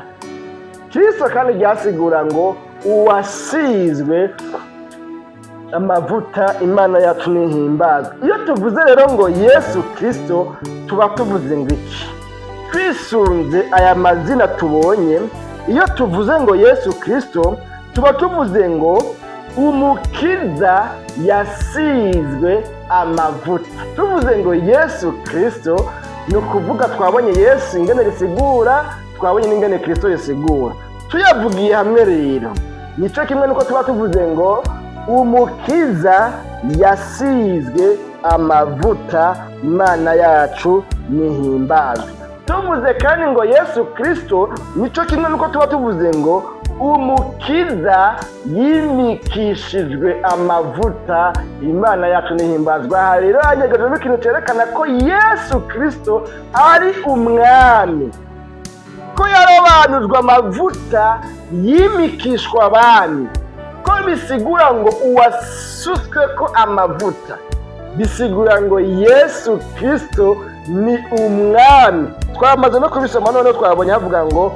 Kristo kandi ryasigura ngo uwasizwe amavuta. Imana yacu nihimbazwe. Iyo tuvuze rero ngo Yesu Kristo, tuba tuvuze ngo iki? Twisunze aya mazina tubonye, iyo tuvuze ngo Yesu Kristo, tuba tuvuze ngo umukiza yasizwe amavuta. Tuvuze ngo Yesu Kristo, ni ukuvuga twabonye Yesu ingene risigura, twabonye n'ingene Kristo risigura. Tuyavugiye hamwe rero, nico kimwe nuko tuba tuvuze ngo umukiza yasizwe amavuta. Imana yacu nihimbazwe. Tuvuze kandi ngo Yesu Kristo, nico kimwe nuko tuba tuvuze ngo umukiza yimikishijwe amavuta. Imana yacu nihimbazwa. Aha rero hanyegejejemo ikintu cyerekana ko Yesu Kristo ari umwami, ko yarobanujwe amavuta yimikishwa abami, ko bisigura ngo uwasutswe ko amavuta, bisigura ngo Yesu Kristo ni umwami. Twamaze no kubisoma, noneho twabonye havuga ngo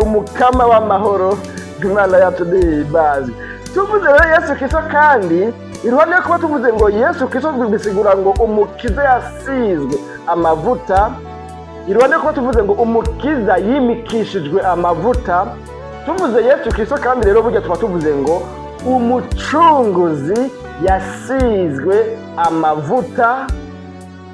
umukama w'amahoro. Imana yacu ntihimbazwe. Tuvuze rero Yesu Kristo kandi, iruhande yo kuba tuvuze ngo Yesu Kristo bisigura ngo umukiza yasizwe amavuta, iruhande yo kuba tuvuze ngo umukiza yimikishijwe amavuta, tuvuze Yesu Kristo kandi rero burya tuba tuvuze ngo umucunguzi yasizwe amavuta.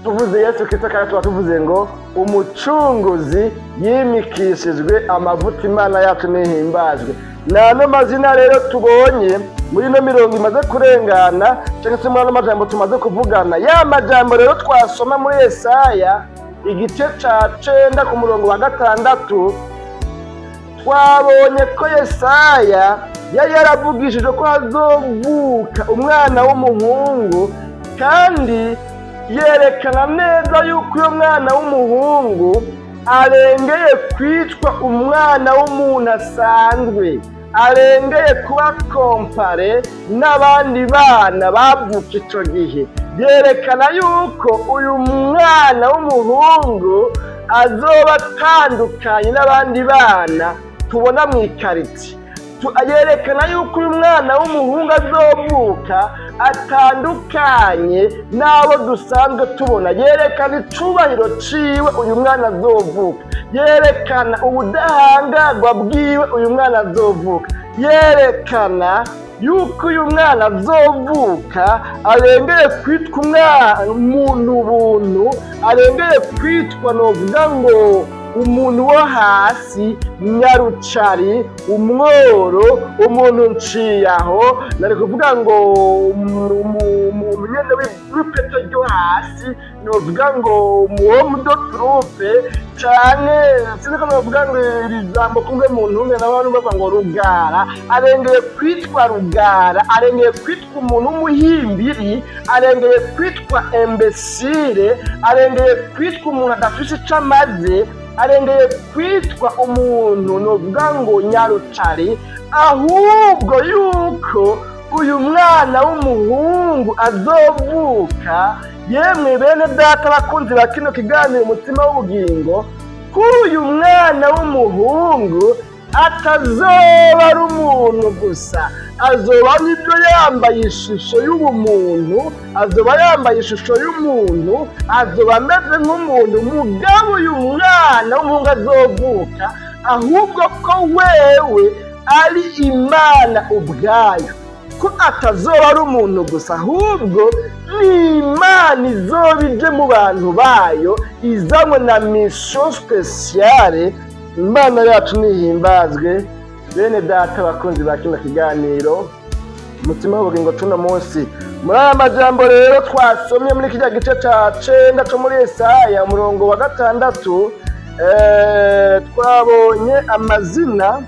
Tuvuze Yesu Kristo kandi tuba tuvuze ngo umucunguzi yimikishijwe amavuta. Imana yacu nihimbazwe. Ni ano mazina rero tubonye muri ino mirongo imaze kurengana, cyangwa se muri ano majambo tumaze kuvugana. Ya majambo rero twasoma muri Yesaya igice ca 9 ku murongo wa 6, twabonye ko Yesaya yari yaravugishije ko hazovuka umwana w'umuhungu, kandi yerekana neza yuko uyo mwana w'umuhungu arengeye kwitwa umwana w'umuntu asanzwe. Arengeye kuba comparé n'abandi bana bavuka ico gihe. Yerekana yuko uyu mwana w'umuhungu azoba atandukanye n'abandi bana tubona mu ikariti. Yerekana yuko uyu mwana w'umuhungu azovuka atandukanye n'abo dusanzwe tubona. Yerekana icubahiro ciwe uyu mwana azovuka, yerekana ubudahangarwa bwiwe uyu mwana azovuka, yerekana yuko uyu mwana azovuka arengeye kwitwa umwana umuntu ubuntu, arengeye kwitwa, novuga ngo, umuntu wo hasi, nyarucari, umworo, umuntu nciyaho, nari kuvuga ngo umuntu nyene w'ipete ryo hasi, novuga ngo uwo mudo troupe canke sinzi ko novuga ngo iri jambo kumwe mu ntunge n'abantu bavuga ngo rugara. Arengeye kwitwa rugara, arengeye kwitwa umuntu w'umuhimbiri, arengeye kwitwa imbécile, arengeye kwitwa umuntu adafise ico amaze, arengeye kwitwa umuntu, novuga ngo, nyarucari, ahubwo yuko uyu mwana w'umuhungu azovuka, yemwe bene data bakunzi ba kino kiganiro Umutima w'Ubugingo, kuri uyu mwana w'umuhungu atazoba ari umuntu gusa, azoba n'ibyo yambaye ishusho y'ubumuntu, azoba yambaye ishusho y'umuntu, azoba ameze nk'umuntu. Mugabo uyu mwana w'umuhungu azovuka, ahubwo ko wewe ari Imana ubwayo, ko atazoba ari umuntu gusa, ahubwo ni Imana izoba ije mu bantu bayo, izanywe na mission spéciale. Imana yacu nihimbazwe. Bene data bakunzi ba kino kiganiro Umutima w'Ubugingo cuno munsi, muri aya majambo rero twasomye muri kirya gice ca 9 co muri Yesaya, umurongo wa 6, twabonye amazina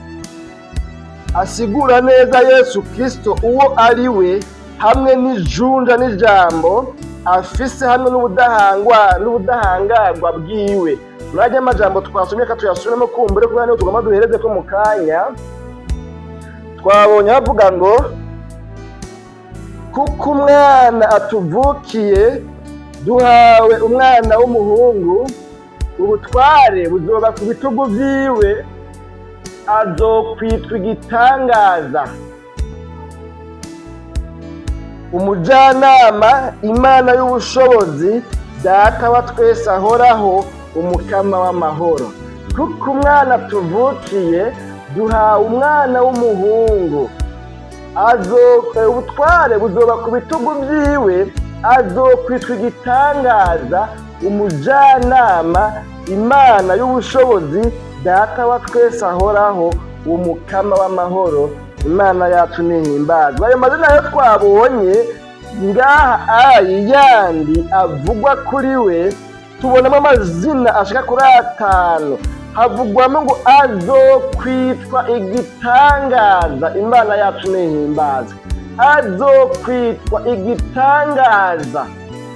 asigura neza Yesu Kristo uwo ari we, hamwe n'ijunja n'ijambo afise, hamwe n'ubudahangwa n'ubudahangarwa bwiwe. Muri aya majambo twasomye, ka tuyasubiremo kumbure kubera niho tugomba duhereze ko mu kanya. Twabonye havuga ngo: "Kuko umwana atuvukiye, duhawe umwana w'umuhungu, ubutware buzoba ku bitugu vyiwe, azokwitwa Igitangaza, Umujyanama, Imana y'Ubushobozi, Data wa twese ahoraho, Umukama w'Amahoro." Kuko umwana tuvukiye, duhawe umwana w'umuhungu, ubutware buzoba ku bitugu byiwe, azokwitwa Igitangaza, Umujyanama, Imana y'Ubushobozi, Data wa twese ahoraho, Umukama w'Amahoro. Imana yacu nihimbazwa. Ayo mazina yo twabonye ngaha, ayi yandi avugwa kuri we, tubonamo amazina ashika kuri atanu. Havugwamo ngo azokwitwa Igitangaza. Imana yacu nihimbazwa. Azokwitwa Igitangaza.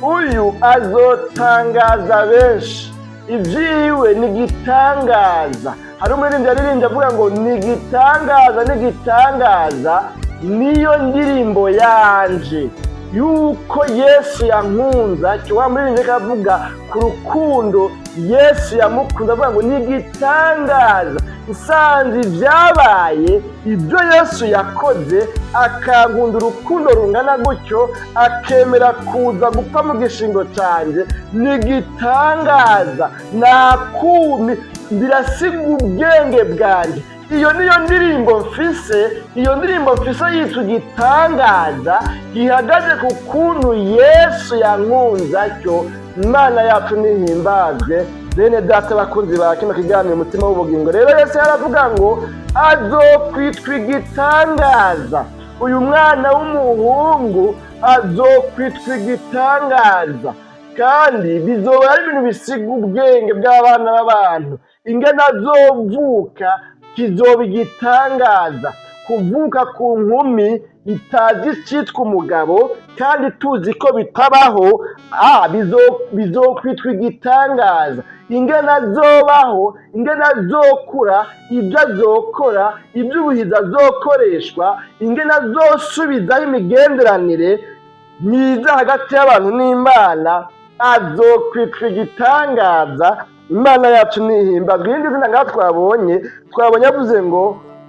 Uyu azotangaza benshi, ibyiwe ni igitangaza. Hari umuririmbyi yaririmbye avuga ngo: "Ni igitangaza, ni igitangaza, niyo ndirimbo yanje, yuko Yesu yankunza." Wa muririmbyi avuga ku rukundo Yesu yamukunze, avuga ngo: "Ni igitangaza, nsanze ibyabaye, ibyo Yesu yakoze, akankunda urukundo rungana gutyo, akemera kuza gupfa mu gishingo cyanjye, ni igitangaza, nakumi birasiga ubwenge bwanjye. Iyo niyo ndirimbo mfise, iyo ndirimbo mfise yitwa Igitangaza, gihagaze ku kuntu Yesu yankunze atyo." Imana yacu nihimbazwe. Bene data bakunzi ba kino kiganiro Umutima w'Ubugingo, rero Yesu yaravuga ngo azokwitwa Igitangaza. Uyu mwana w'umuhungu azokwitwa Igitangaza, kandi bizoba ari ibintu bisiga ubwenge bw'abana b'abantu. Ingene azovuka kizoba igitangaza, kuvuka ku nkumi. itazi icitwa umugabo, kandi tuzi ko bitabaho, bizokwitwa igitangaza. Ingene azobaho, ingene azokura, ibyo azokora, iby'ubuhizi azokoreshwa, ingene azosubizaho imigenderanire myiza hagati y'abantu n'Imana, azokwitwa igitangaza. Imana yacu nihimbazwa. Irindi zina ngaha twabonye avuze ngo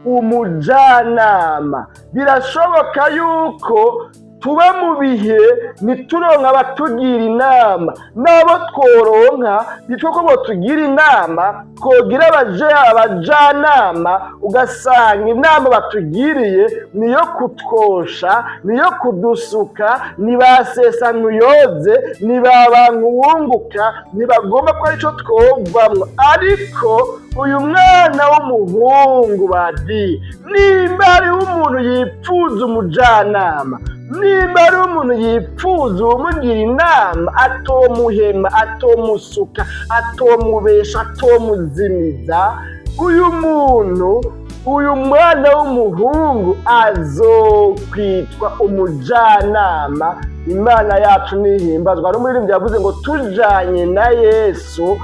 umujyanama. Birashoboka yuko tuba mu bihe ntituronka abatugira inama, n'abo tworonka bitwa ko botugira inama, twogira abajanama, ugasanga inama batugiriye niyo kutwosha, niyo kudusuka, ni ba sesa ntuyoze, ni ba bantu wunguka, ntibagomba ko arico twovamwo. Ariko uyu mwana w'umuhungu badi, nimba hariho umuntu yipfuza umujanama, nimba ari umuntu yipfuza uwumugira inama, atomuhema, atomusuka, atomubesha, atomuzimiza, uyu muntu, uyu mwana w'umuhungu azokwitwa umujanama. Imana yacu nihimbazwa. Hari umuririmbyi yavuze ngo tujanye na Yesu,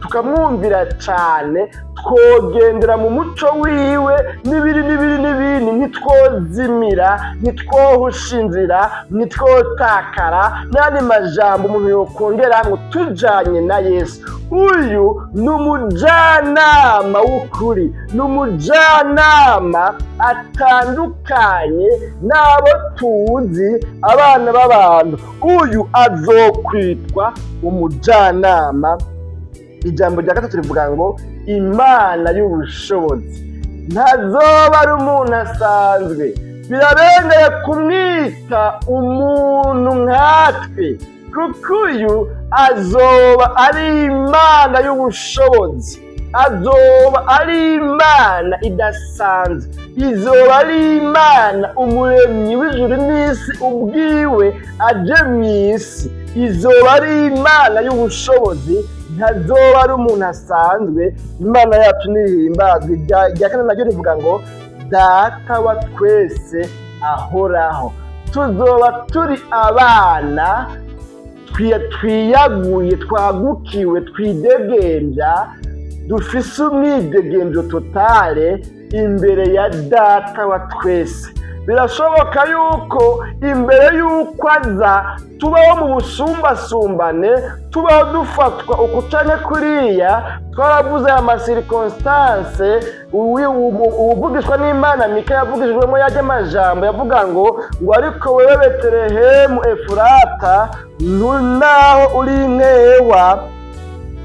tukamwumvira cyane, twogendera mu muco wiwe, n'ibiri n'ibiri n'ibindi, ntitwozimira, ntitwohusha inzira, ntitwotakara, n'andi majambo umuntu yokongeramwo. Tujanye na Yesu, uyu ni umujyanama w'ukuri, ni umujyanama atandukanye n'abo tuzi, abana b'abantu. Uyu azokwitwa umujyanama. Ijambo rya gatatu rivuga ngo Imana y'ubushobozi. Ntazoba ari umuntu asanzwe, birarengeye kumwita umuntu nkatwe, kuko uyu azoba ari Imana y'ubushobozi, azoba ari Imana idasanzwe, izoba ari Imana umuremyi w'ijuru n'isi ubwiwe aje mu isi. Izoba ari Imana y'ubushobozi, ntazoba ari umuntu asanzwe. Imana yacu nihimbazwe. Irya kane naryo rivuga ngo Data wa twese ahoraho. Tuzoba turi abana twiyaguye, twagukiwe, twidegembya, dufise umwidegembyo totale imbere ya Data wa twese. Birashoboka yuko imbere y'uko aza tubaho mu busumbasumbane, tubaho dufatwa uku canke kuriya. Twaravuze aya ma circonstances uwuvugishwa n'Imana Mika yavugishijwemo, yajya amajambo yavuga ngo ariko wewe Betelehemu Efurata, naho uri inkewa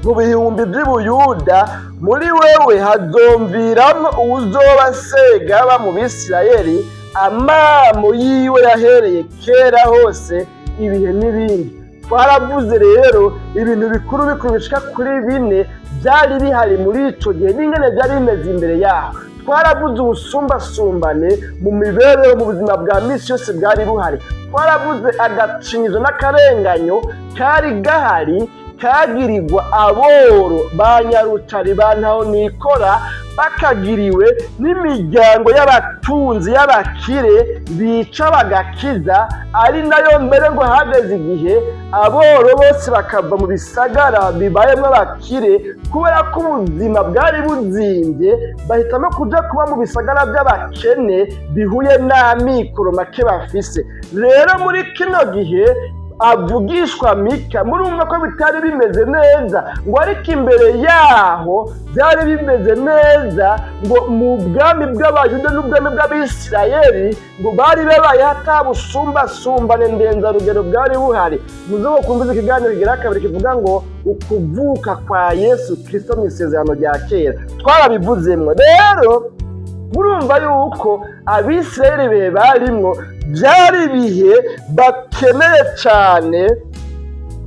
mu bihumbi by'Ubuyuda, muri wewe hazomviramwo uwuzoba segaba mu Bisirayeli, amamo yiwe yahereye kera hose, ibihe n'ibindi. Twaravuze rero ibintu bikuru bikuru bishika kuri bine byari bihari muri ico gihe n'ingene byari bimeze imbere yaho. Twaravuze ubusumbasumbane mu mibereho, mu buzima bwa misi yose bwari buhari. Twaravuze agacinyizo n'akarenganyo kari gahari, kagirirwa aboro, ba nyarutari, ba ntaho nikora, bakagiriwe n'imiryango y'abatunzi, y'abakire bica bagakiza. Ari nayo mbere ngo hageze igihe aboro bose bakava mu bisagara bibayemo abakire, kubera ko ubuzima bwari buzimbye, bahitamo kuja kuba mu bisagara by'abakene bihuye n'amikoro make bafise. Rero muri kino gihe avugishwa Mika, murumva ko bitari bimeze neza, ngo ariko imbere yaho byari bimeze neza, ngo mu bwami bw'Abayuda n'ubwami bw'Abisirayeli ngo bari babaye hatabusumbasumbane ndenzarugero bwari buhari. Muze kumviza ikiganiro kigira kabiri kivuga ngo ukuvuka kwa Yesu Kristo mu isezerano rya kera, twarabivuzemwo. Rero murumva yuko Abisirayeli bihe barimwo byari ibihe bakeneye cyane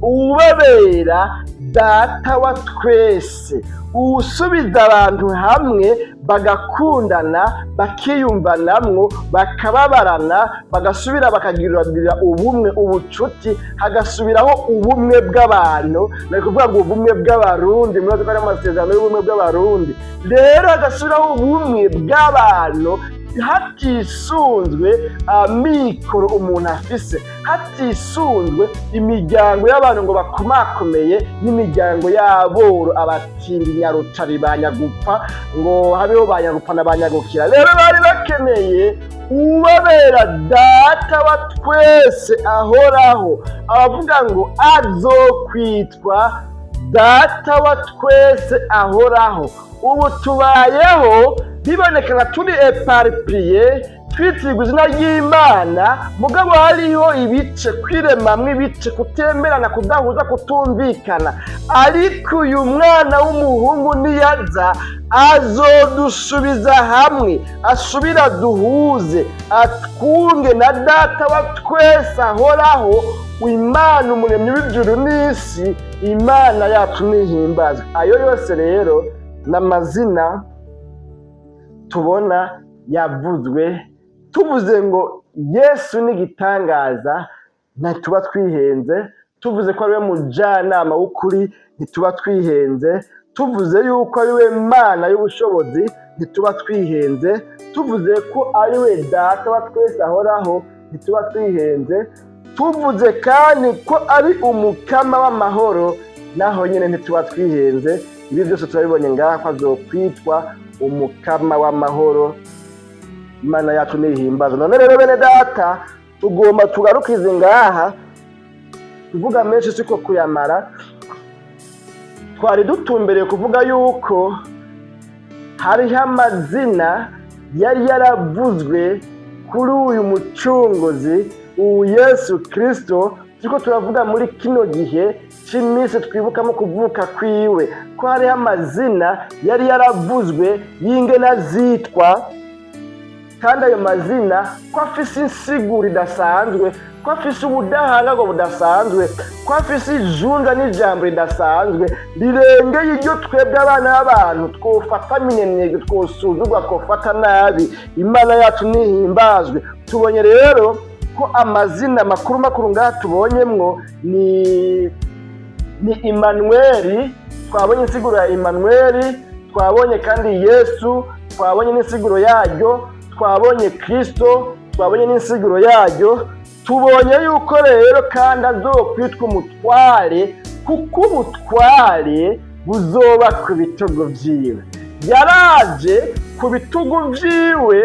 uwubabera Data wa twese, uwusubiza abantu hamwe, bagakundana, bakiyumvanamwo, bakababarana, bagasubira bakagirira ubumwe, ubucuti, hagasubiraho ubumwe bw'abantu. Ni ukuvuga ngo ubumwe bw'Abarundi, murazi ko ari amasezerano y'ubumwe bw'Abarundi. Rero hagasubiraho ubumwe bw'abantu. Hatisunzwe amikoro umuntu afise, hatisunzwe imiryango y'abantu ngo bakomakomeye n'imiryango y'aboro, abatindi, nyarutari, ba nyagupfa, ngo habeho ba nyagupfa na ba nyagukira. Rero bari bakeneye ubabera Data wa twese ahoraho. Abavuga ngo azokwitwa Data wa twese ahoraho. Ubu tubayeho bibonekana turi éparpillés, twitirwa izina ry'Imana, mugabo hariho ibice, kwiremamwo ibice, kutemerana, kudahuza, kutumvikana. Ariko uyu mwana w'umuhungu niyaza azodusubiza hamwe, asubira duhuze, atwunge na Data wa twese ahoraho, Imana umuremyi w'ijuru n'isi. Imana yacu nihimbazwe. Ayo yose rero n'amazina tubona yavuzwe. Tuvuze ngo Yesu ni igitangaza, ntituba twihenze. Tuvuze ko ariwe mujyanama w'ukuri, ntituba twihenze. Tuvuze yuko ariwe Mana y'ubushobozi, ntituba twihenze. Tuvuze ko ariwe Data wa twese ahoraho, ntituba twihenze. Tuvuze kandi ko ari Umukama w'amahoro, naho nyine ntituba twihenze. Ibi byose turabibonye ngaha ko azokwitwa Umukama w'amahoro. Imana yacu nihimbaza. None rero bene Data, tugomba tugarukize ngaha. Kuvuga menshi siko kuyamara. Twari dutumbereye kuvuga yuko hariho amazina yari yaravuzwe kuri uyu Mucunguzi, ubu Yesu Kirisito turiko turavuga muri kino gihe cy'iminsi twibukamo kuvuka kwiwe, ko hariho amazina yari yaravuzwe y'ingena zitwa, kandi ayo mazina ko afise insiguro idasanzwe, ko afise ubudahangarwa budasanzwe, ko afise ijunja n'ijambo ridasanzwe rirengeye iryo twebwe abana b'abantu twofata minenege, twosuzugwa, twofata nabi. Imana yacu nihimbazwe. Tubonye rero ko amazina makuru makuru ngaha tubonyemwo ni Imanuweli. Twabonye insiguro ya Imanuweli, twabonye kandi Yesu, twabonye n'insiguro yaryo, twabonye Kirisito, twabonye n'insiguro yaryo. Tubonye yuko rero kandi azokwitwa umutware, kuko ubutware buzoba ku bitugu vyiwe. Yaraje ku bitugu vyiwe,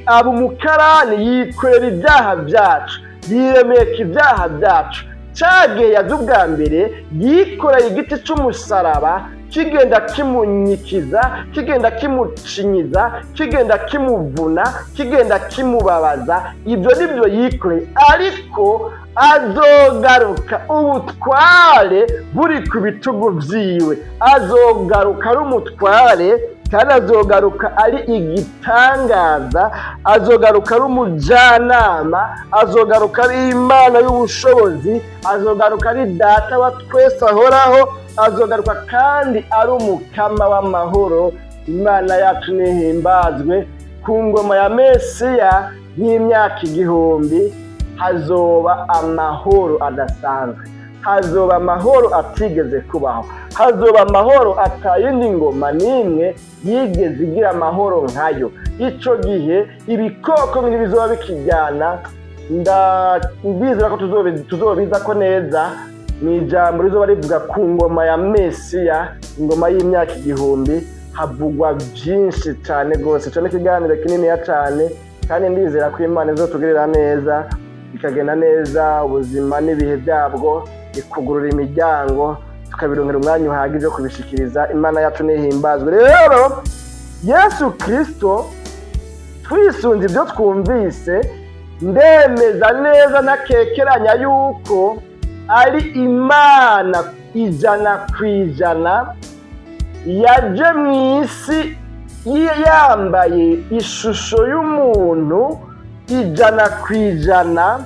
aba umukarani, yikorera ibyaha byacu, yiremeka ibyaha byacu. Cagihe yaza ubwa mbere, yikoreye igiti c'umusaraba, kigenda kimunyikiza, kigenda kimucinyiza, kigenda kimuvuna, kigenda kimubabaza. Ibyo nibyo yikoreye, ariko azogaruka ubutware buri ku bitugu vyiwe. Azogaruka ari umutware, kandi azogaruka ari igitangaza, azogaruka ari umujyanama, azogaruka ari Imana y'ubushobozi, azogaruka ari Data wa twese ahoraho, azogaruka kandi ari Umukama w'amahoro. Imana yacu nihimbazwe. Ku ngoma ya Mesiya y'imyaka 1000 hazoba amahoro adasanzwe, hazoba amahoro atigeze kubaho, hazoba amahoro atayindi ngoma n'imwe yigeze igira amahoro nkayo. Ico gihe ibikoko ntibizoba bikijyana. Ndizera ko tuzobiza ko neza ni ijambo rizoba rivuga ku ngoma ya Mesiya, ingoma y'imyaka 1000. Havugwa byinshi cyane rwose. Ico ni ikiganiro kininiya cyane, kandi ndizera ko Imana izotugirira neza, bikagenda neza, ubuzima n'ibihe byabwo bikugurura imiryango, tukabironkera umwanya uhagije wo kubishikiriza. Imana yacu nihimbazwe. Rero Yesu Kirisito, twisunze ibyo twumvise, ndemeza neza ntakekeranya yuko ari Imana 100%, yaje mu isi yambaye ishusho y'umuntu 100%,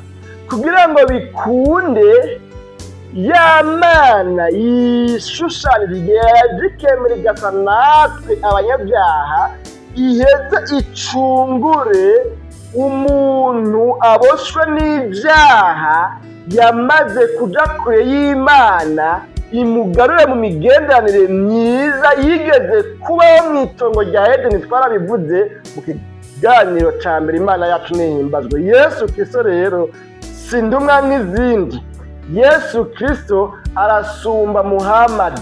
kugira ngo bikunde ya Mana yishushanije, yaje ikemera igasa natwe abanyabyaha, iheze icungure umuntu aboshwe n'ibyaha, yamaze kuja kure y'Imana, imugarure mu migenderanire myiza yigeze kubaho mu itongo rya Edeni. Twarabivuze mu kiganiro ca mbere. Imana yacu nihimbazwe. Yesu Kristo rero si ndumwa nk'izindi. Yesu Kristo arasumba Muhamadi.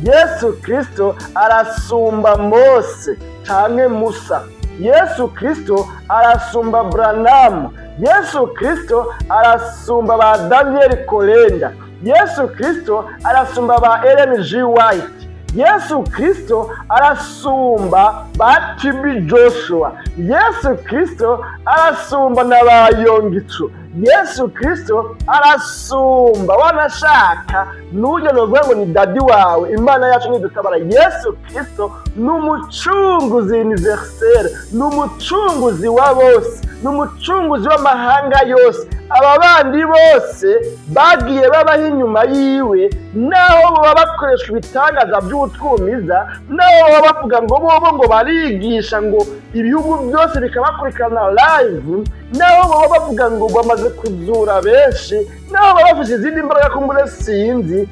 Yesu Kristo arasumba Mose canke Musa. Yesu Kristo arasumba Branamu. Yesu Kristo arasumba ba Daniel Kolenda. Yesu Kristo arasumba ba Ellen G White. Yesu Kristo arasumba ba TB Joshua. Yesu Kristo arasumba na ba Yongicu. Yesu Kristo arasumba wanashaka n'ujya novuga ngo ni daddy wawe. Imana yacu nidutabara. Yesu Kristo ni umucunguzi universel, ni umucunguzi wa bose, ni umucunguzi w'amahanga yose. Aba bandi bose bagiye babaho inyuma yiwe, naho baba bakoresha ibitangaza by'utwumiza, naho baba bavuga ngo bobo ngo barigisha, ngo ibihugu byose bikabakurikirana live, naho baba bavuga ngo bamaze kuzura benshi, naho baba bafite izindi mbaraga kumbure sinzi,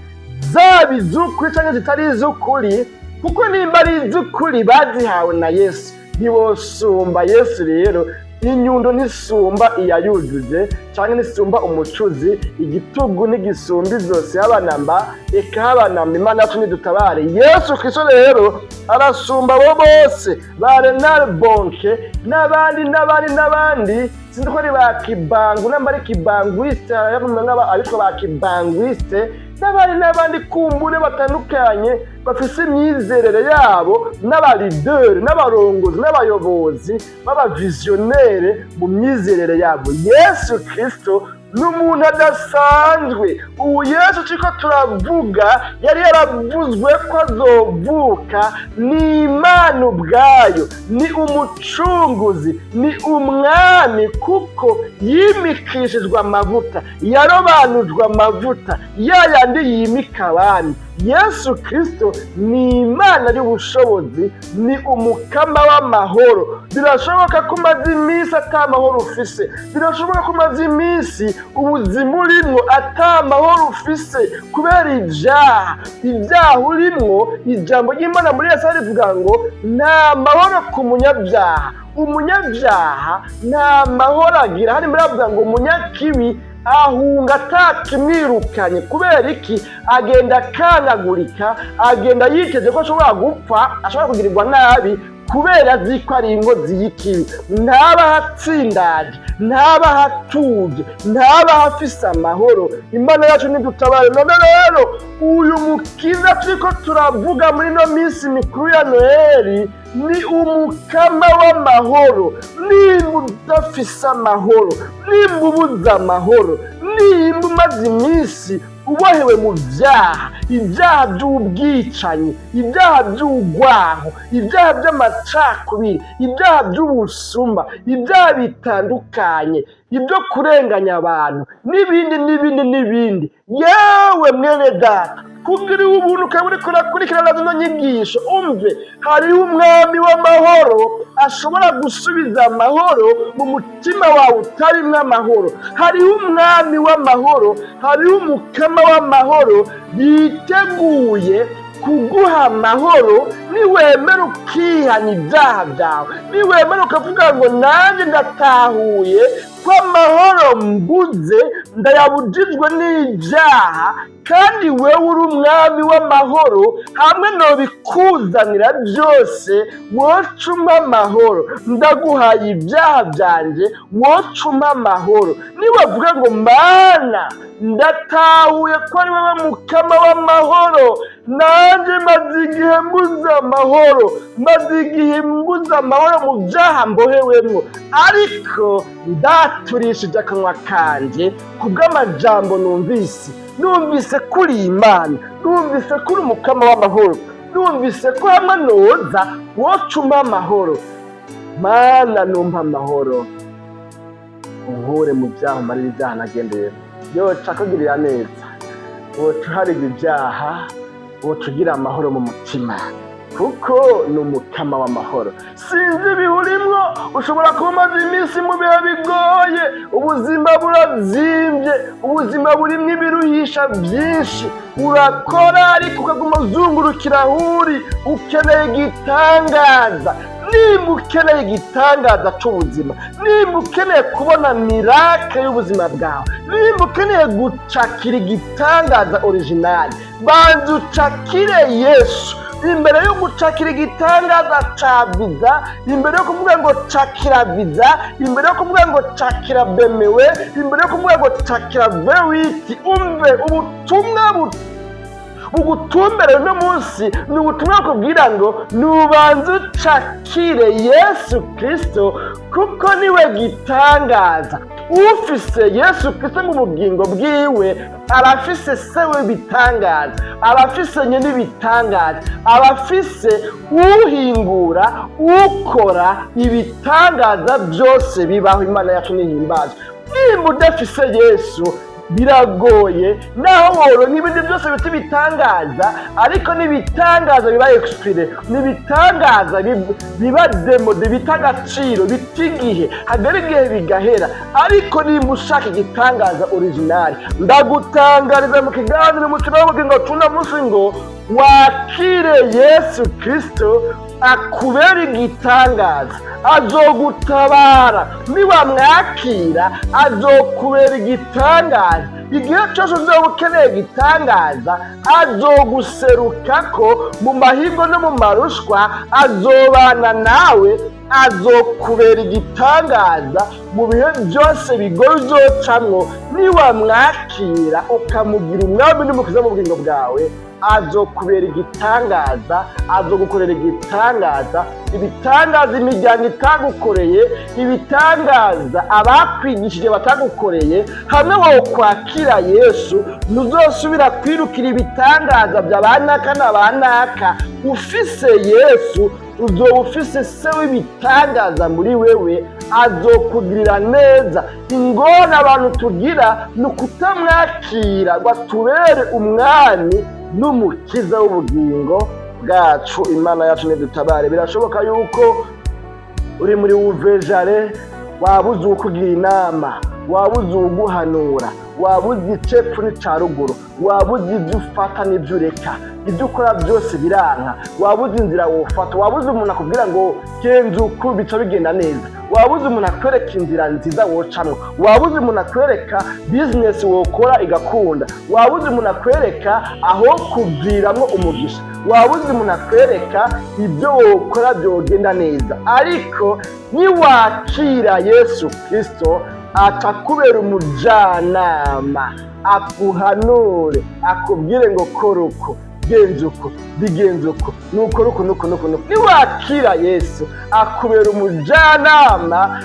zaba iz'ukuri cyangwa zitari iz'ukuri, kuko nimba ari iz'ukuri bazihawe na Yesu, ntibosumba Yesu. Rero inyundo ntisumba iyayujuje, cyangwa ntisumba umucuzi. Igitugu ntigisumba izosi habanamba, eka habanamba. Imana yacu nidutabare. Yesu Kristo rero arasumba abo bose, ba Reinhard Bonnke n'abandi n'abandi n'abandi. Sinzi ko ari ba Kibangu namba ari Kimbanguiste, abitwa ba Kimbanguiste n'abandi n'abandi kumbure batandukanye bafise imyizerere yabo, n'abalideri n'abarongozi n'abayobozi b'abavisionnaires mu myizerere yabo. Yesu Kristo ni umuntu adasanzwe. Ubu Yesu turiko turavuga yari yaravuzwe ko azovuka, ni Imana ubwayo, ni umucunguzi, ni umwami, kuko yimikishijwe amavuta, yarobanujwe amavuta ya yandi yimika abami. Yesu Kristo ni Imana y'ubushobozi, ni umukama w'amahoro. Birashoboka ko umaze iminsi ata mahoro ufise. Birashoboka ko umaze iminsi ubuzima urimwo ata mahoro ufise kubera ibyaha, ibyaha urimwo. Ijambo ry'Imana muri Yesaya rivuga ngo nta mahoro ku munyabyaha. Umunyabyaha nta mahoro agira. Hari muri avuga ngo umunyakibi ahunga atakimwirukanye. Kubera iki? Agenda akangagurika, agenda yiteze ko ashobora gupfa, ashobora kugirirwa nabi, kubera azi ko ari inkozi y'ikibi. Ntaba ahatsindaje, ntaba ahatuje, ntaba ahafise amahoro. Imana yacu ntidutabare. None rero uyu mukiza turiko turavuga muri ino minsi mikuru ya Noheli ni umukama w'amahoro. Nimba udafise amahoro, nimba ubuze amahoro, nimba umaze iminsi ubohewe mu byaha, ibyaha by'ubwicanyi, ibyaha by'urwanko, ibyaha by'amacakubiri, ibyaha by'ubusuma, ibyaha bitandukanye, ibyo kurenganya abantu n'ibindi n'ibindi n'ibindi, yewe mwene data, kugira ubuntu ukaba uriko urakurikirana zino nyigisho, umve, hariho umwami w'amahoro ashobora gusubiza amahoro mu mutima wawe utarimwo amahoro. Hariho umwami w'amahoro, hariho umukama w'amahoro yiteguye kuguha amahoro niwemera ukihana ibyaha byawe, niwemera ukavuga ngo nanjye ndatahuye ko amahoro mbuze ndayabujijwe n'ibyaha, kandi wewe uri umwami w'amahoro, hamwe nobikuzanira byose wocuma amahoro. Ndaguhaye ibyaha byanjye, wocuma amahoro. Nibavuga ngo Mana, ndatahuye ko ari wowe mukama w'amahoro, nanjye maze igihe mbuze amahoro, maze igihe mbuze amahoro mu byaha mbohewemwo, ariko ndaturishije akanwa kanje kubw'amajambo numvise, numvise ko uri Imana, numvise ko uri umukama w'amahoro, numvise ko hamwe noza wocuma amahoro. Mana, numpa amahoro, unkure mu byaha, umarire ibyaha nagendeyemo. Yoca akugirira neza, woca uharigwa ibyaha, woca ugira amahoro mu mutima, kuko ni umukama w'amahoro. Sinzi ibihe urimwo. Ushobora kuba umaze iminsi mu bihe bigoye, ubuzima burazimbye, ubuzima burimwo ibiruhisha byinshi. Urakora ariko ukaguma uzungurukira aho uri. Ukeneye igitangaza. Nimba ukeneye igitangaza c'ubuzima, nimba ukeneye kubona miracle y'ubuzima bwawe, nimba ukeneye gucakira igitangaza original, banza ucakire Yesu. Imbere yo gucakira igitangaza ca visa, imbere yo kuvuga ngo cakira visa, imbere yo kuvuga ngo cakira BMW, imbere yo kuvuga ngo cakira V8, umve ubutumwa bugutumbere uno munsi. Ni ubutumwa bukubwira ngo nubanze ucakire Yesu Kristo, kuko niwe gitangaza. Ufise Yesu Kristo mu bugingo bwiwe arafise se w'ibitangaza, arafise nyine ibitangaza, arafise uhingura, ukora ibitangaza byose bibaho. Imana yacu nihimbazwe. Nimba udafise Yesu, biragoye naho woronka ibindi byose bita ibitangaza, ariko n'ibitangaza biba expiré, n'ibitangaza biba démodé, bita agaciro, bita igihe, hagera igihe bigahera. Ariko nimba ushaka igitangaza original, ndagutangariza mu kiganiro Umukino w'Ubugingo tuno munsi ngo wakire Yesu Kristo akubera igitangaza. Azogutabara niwamwakira, azokubera igitangaza. Igihe cyose uzoba ukeneye igitangaza, azoguserukako mu mahigo no mu marushwa, azobana nawe, azokubera igitangaza mu bihe byose bigoye uzocamwo. Niwamwakira ukamugira umwami n'umukiza mu bugingo bwawe, azokubera igitangaza, azogukorera igitangaza. Ibitangaza imiryango itagukoreye, ibitangaza abakwigishije batagukoreye, hamwe wowe kwakira Yesu, ntuzosubira kwirukira ibitangaza bya ba naka na ba naka. Ufise Yesu, uzoba ufise se w'ibitangaza muri wewe, azokugirira neza. Ingorane abantu tugira ni ukutamwakira ngo atubere umwami n'umukiza w'ubugingo bwacu. Imana yacu nidutabare. Birashoboka yuko uri muri wuvejare, wabuze uwukugira inama, wabuze uwuguhanura, wabuze icepfo n'ica ruguru, wabuze ibyo ufata n'ibyo ureka, ibyo ukora byose biranka, wabuze inzira wofata, wabuze umuntu akubwira ngo genza uku bica bigenda neza, wabuze umuntu akwereka inzira nziza wocamwo, wabuze umuntu akwereka business wokora igakunda, wabuze umuntu akwereka aho kuviramwo umugisha, wabuze umuntu akwereka ibyo wokora byogenda neza. Ariko niwakira Yesu Kristo, atakubera umujanama, akuhanure, akubwire ngo kora uko, genza uko, bigenza uko, nukora uko, nuko nuko nuko. Niwakira Yesu, akubera umujanama.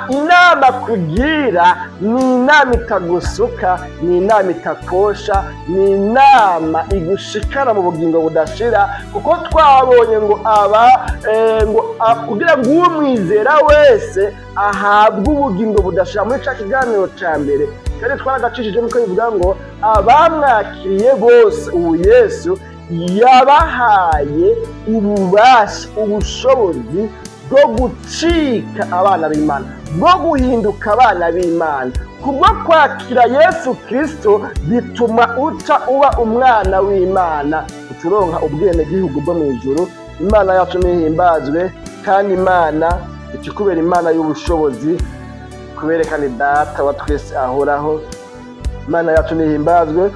Inama kugira ni inama itagusuka, ni inama itakosha, ni inama igushikana mu bugingo budashira, kuko twabonye ngo aba ngo kugira ngo umwizera wese ahabwe ubugingo budashira muri ca kiganiro ca mbere, kandi twaragacishije nuko bivuga ngo abamwakiriye bose, ubu Yesu yabahaye ububasha, ubushobozi bwo gucika abana b'Imana, bwo guhinduka abana b'Imana. Kubwo kwakira Yesu Kristo bituma uca uba umwana w'Imana, uturonka ubwenegihugu bwo mu ijuru. Imana yacu nihimbazwe, kandi Imana ikikubera Imana y'ubushobozi, kuberekana Data wa twese ahoraho. Imana yacu nihimbazwe.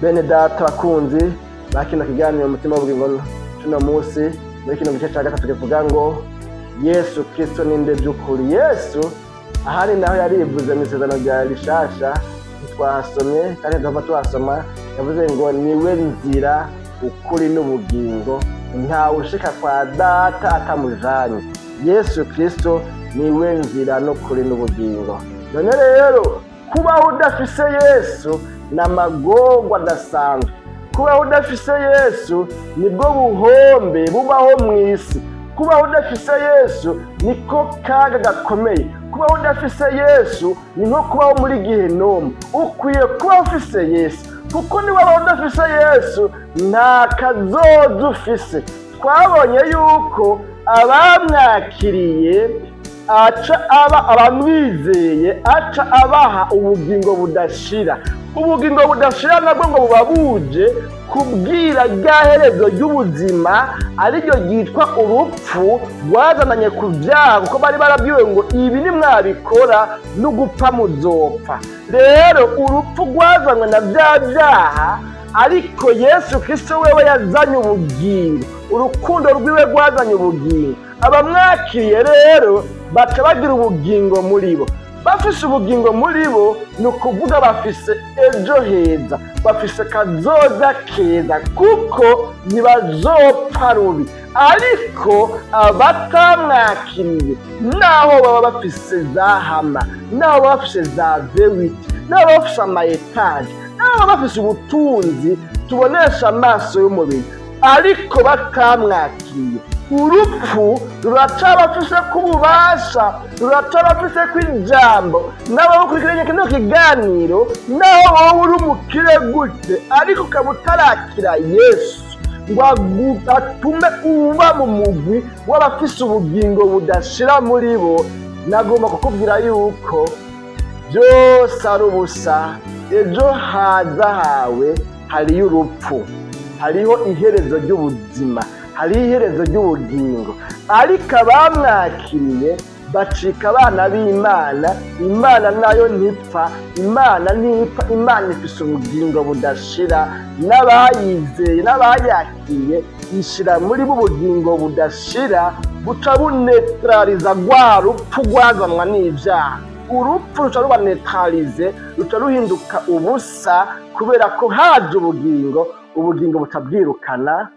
Bene data bakunzi ba kino kiganiro Umutima w'Ubugingo cuno munsi, muri kino gice cya gatatu kivuga ngo Yesu Kristo ninde by'ukuri? Yesu ahari naho yarivuze mu Isezerano rya Rishasha, ntitwahasomye kandi tuhava tuhasoma. Yavuze ngo niwe nzira, ukuri n'ubugingo, ntawe ushika kwa Data atamujanye. Yesu Kristo niwe nzira n'ukuri n'ubugingo. None rero kubaho udafise Yesu ni amagorwa adasanzwe. Kubaho udafise Yesu nibwo buhombe bubaho mu isi. Kubaho udafise Yesu niko kaga gakomeye. Kubaho udafise Yesu ni nko kubaho muri gihenomu. Ukwiye kuba ufise Yesu, kuko niwaba udafise Yesu, nta kazoza ufise. Twabonye yuko abamwakiriye aca aba abamwizeye, aca abaha ubugingo budashira. Ubugingo budashira nabwo ngo buba buje kubwo kwakira Yesu. Kubwira rya herezo ry'ubuzima ariryo ryitwa urupfu rwazananye ku byaha, kuko bari barabwiwe ngo ibi nimwabikora n'ugupfa muzopfa. Rero urupfu rwazanywe na bya byaha, ariko Yesu Kristo wewe yazanye ubugingo. Urukundo rwiwe rwazanye ubugingo. Abamwakiriye rero baca bagira ubugingo muri bo. Bafise ubugingo muri bo, ni ukuvuga bafise ejo heza, bafise kazoza keza, kuko ntibazopfa rubi. Ariko abatamwakiriye, naho baba bafise za Hummer, naho baba bafise za V8, naho baba bafise ama étages, naho baba bafise ubutunzi tubonesha amaso y'umubiri, ariko batamwakiriye, urupfu ruracabafise ko ububasha, ruracabafise ko ijambo. Nabo bakurikiranye kino kiganiro, naho wowe uri umukire gute, ariko ukaba utarakira Yesu ngo atume uba mu mugwi w'abafise ubugingo budashira muri bo, nagomba kukubwira yuko byose ari ubusa. Ejo haza hawe hariyo urupfu, hariho iherezo ry'ubuzima, hariho iherezo ry'ubugingo. Ariko abamwakiriye bacika abana b'Imana. Imana nayo ntipfa, Imana ntipfa, Imana ifise ubugingo budashira. N'abayizeye n'abayakiriye ishyira muri bo ubugingo budashira, buca bunetraliza rwa rupfu rwazanwa n'ibyaha. Urupfu ruca ruba neutralisé, ruca ruhinduka ubusa, kubera ko haje ubugingo. Ubugingo buca bwirukana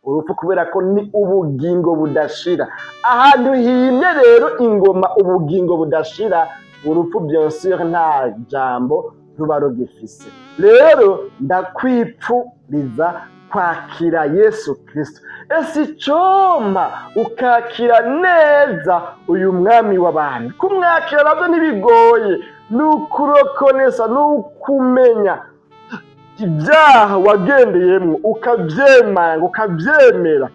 urupfu, kubera ko ni ubugingo budashira. Ahantu himye rero ingoma ubugingo budashira, urupfu bien sûr nta jambo ruba rugifise. Rero ndakwipfuriza kwakira Yesu Kristo. Ese icompa ukakira neza uyu mwami w'abantu? Kumwakira nabyo ntibigoye, ni ukurokonesa, ni ukumenya ibyaha wagendeyemo, ukabyemanga, ukabyemera,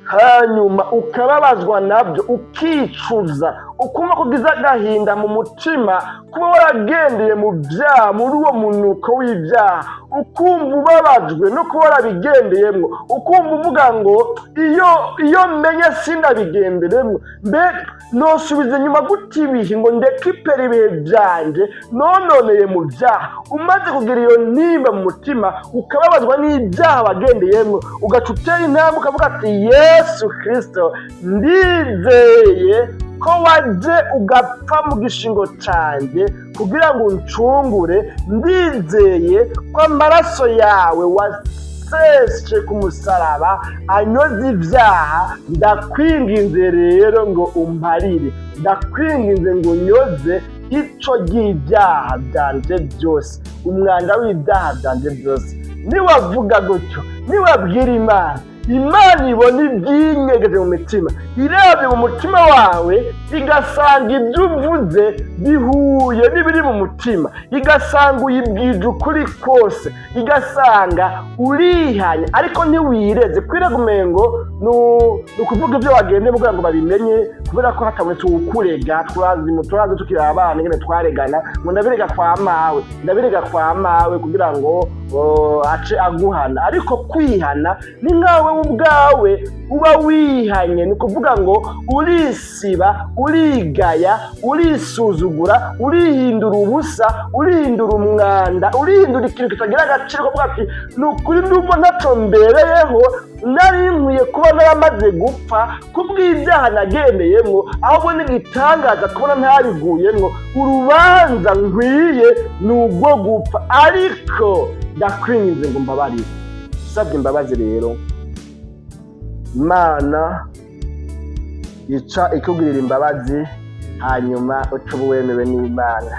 hanyuma ukababazwa nabyo, ukicuza, ukumva ko ugize agahinda mu mutima kuba waragendeye mu byaha, muri uwo munuko w'ibyaha, ukumva ubabajwe no kuba warabigendeyemo, ukumva uvuga ngo iyo menye sindabigenderemo, mbe nosubiza inyuma gute ibihe ngo ndekipere ibihe byanjye nononeye mu byaha? Umaze kugira iyo ntimba mu mutima, ukababazwa n'ibyaha wagendeyemo, ugaca utera intambwe ukavuga ati: "Yesu Kirisito, ndizeye ko waje ugapfa mu gishingo cyanjye kugira ngo uncungure. Ndizeye ko amaraso yawe waseshe ku musaraba anyoza ibyaha. Ndakwinginze rero ngo umparire, ndakwinginze ngo unyoze ico ry'ibyaha byanje byose, umwanda w'ibyaha byanje byose." Niwavuga gutyo, niwabwira Imana, Imana ibona ibyinyegeje mu mitima. Irebye mu mutima wawe igasanga ibyo uvuze bihuye n'ibiri mu mutima, igasanga uyibwije ukuri kose, igasanga urihanye ariko ntiwireze. Kwirega umengo ni ukuvuga ibyo wagendeye kugira ngo babimenye, kubera ko hatabonetse uwukurega. Turazi, turazi tukiri abana ingene twaregana ngo ndabirega kwa mawe, ndabirega kwa mawe, kugira ngo ace aguhana. Ariko kwihana ni nkawe ubwawe uba wihanye, ni ukuvuga ngo urisiba, urigaya, urisuzugura, urihindura ubusa, urihindura umwanda, urihindura ikintu kitagira agaciro, kuvuga ati: "Ni ukuri ndumva ntaco mbereyeho, nari nkwiye kuba naramaze gupfa kubw'ibyaha nagendeyemwo, ahubwo n'igitangaza kubona ntabiguyemwo. Urubanza nkwiye ni urwo gupfa, ariko ndakwinginze ngo mbabarire." Usabye imbabazi rero, Imana ica ikugirira imbabazi, hanyuma uca uba wemewe n'Imana.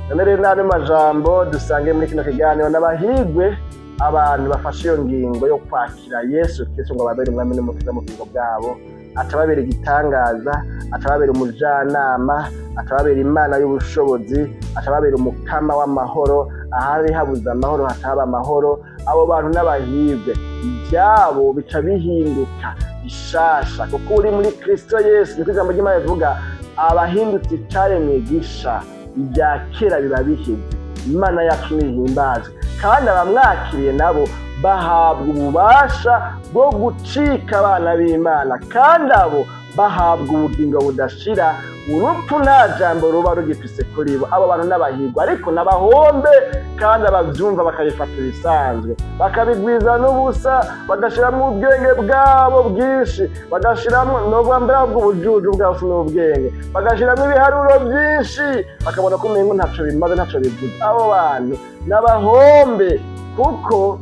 None rero n'ano majambo dusange muri kino kiganiro, n'abahigwe abantu bafashe iyo ngingo yo kwakira Yesu Kristo ngo ababere umwami n'umukiza mu bugingo bwabo. Aca ababera igitangaza, aca ababera umujanama, aca ababera Imana y'ubushobozi, aca ababera umukama w'amahoro. Ahari habuze amahoro hataba amahoro. Abo bantu n'abahirwe, ibyabo bica bihinduka bishasha, kuko uri muri Kristo Yesu, niko ijambo ry'Imana rivuga, abahindutse icaremwe gisha, ibya kera biba biheze. Imana yacu nihimbazwe. Kandi abamwakiriye nabo Bahabwa ububasha bwo gucika abana b'Imana, kandi abo bahabwa ubugingo budashira. Urupfu nta jambo ruba rugifise kuri bo. Abo bantu n'abahigwa, ariko n'abahombe, kandi abavyumva bakabifata ibisanzwe, bakabigwiza n'ubusa, bagashiramwo ubwenge bwabo bwinshi, bagashiramwo novuga mbere ahubwo ubujuju bwabo si n'ubwenge, bagashiramwo ibiharuro byinshi, bakabona ko umengo ntaco bimaze, ntaco bivuze. Abo bantu n'abahombe, kuko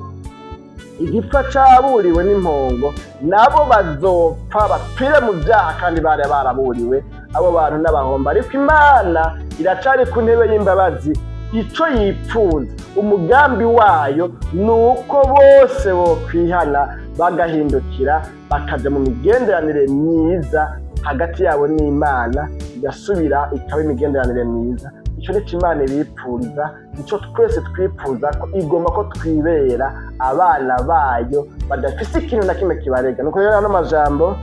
igipfa caburiwe n'impongo, nabo bazopfa bapfire mu byaha kandi bari baraburiwe. Abo bantu n'abahomba, ariko Imana iracari ku ntebe y'imbabazi. Ico yipfuza, umugambi wayo, ni uko bose bokwihana, bagahindukira, bakaja mu migenderanire myiza hagati yabo n'Imana, igasubira ikaba imigenderanire myiza. Ico nico Imana ibipfuriza, nico twese twipfuza, ko igomba ko twibera abana bayo badafise ikintu na kimwe kibarega. Nuko rero ano majambo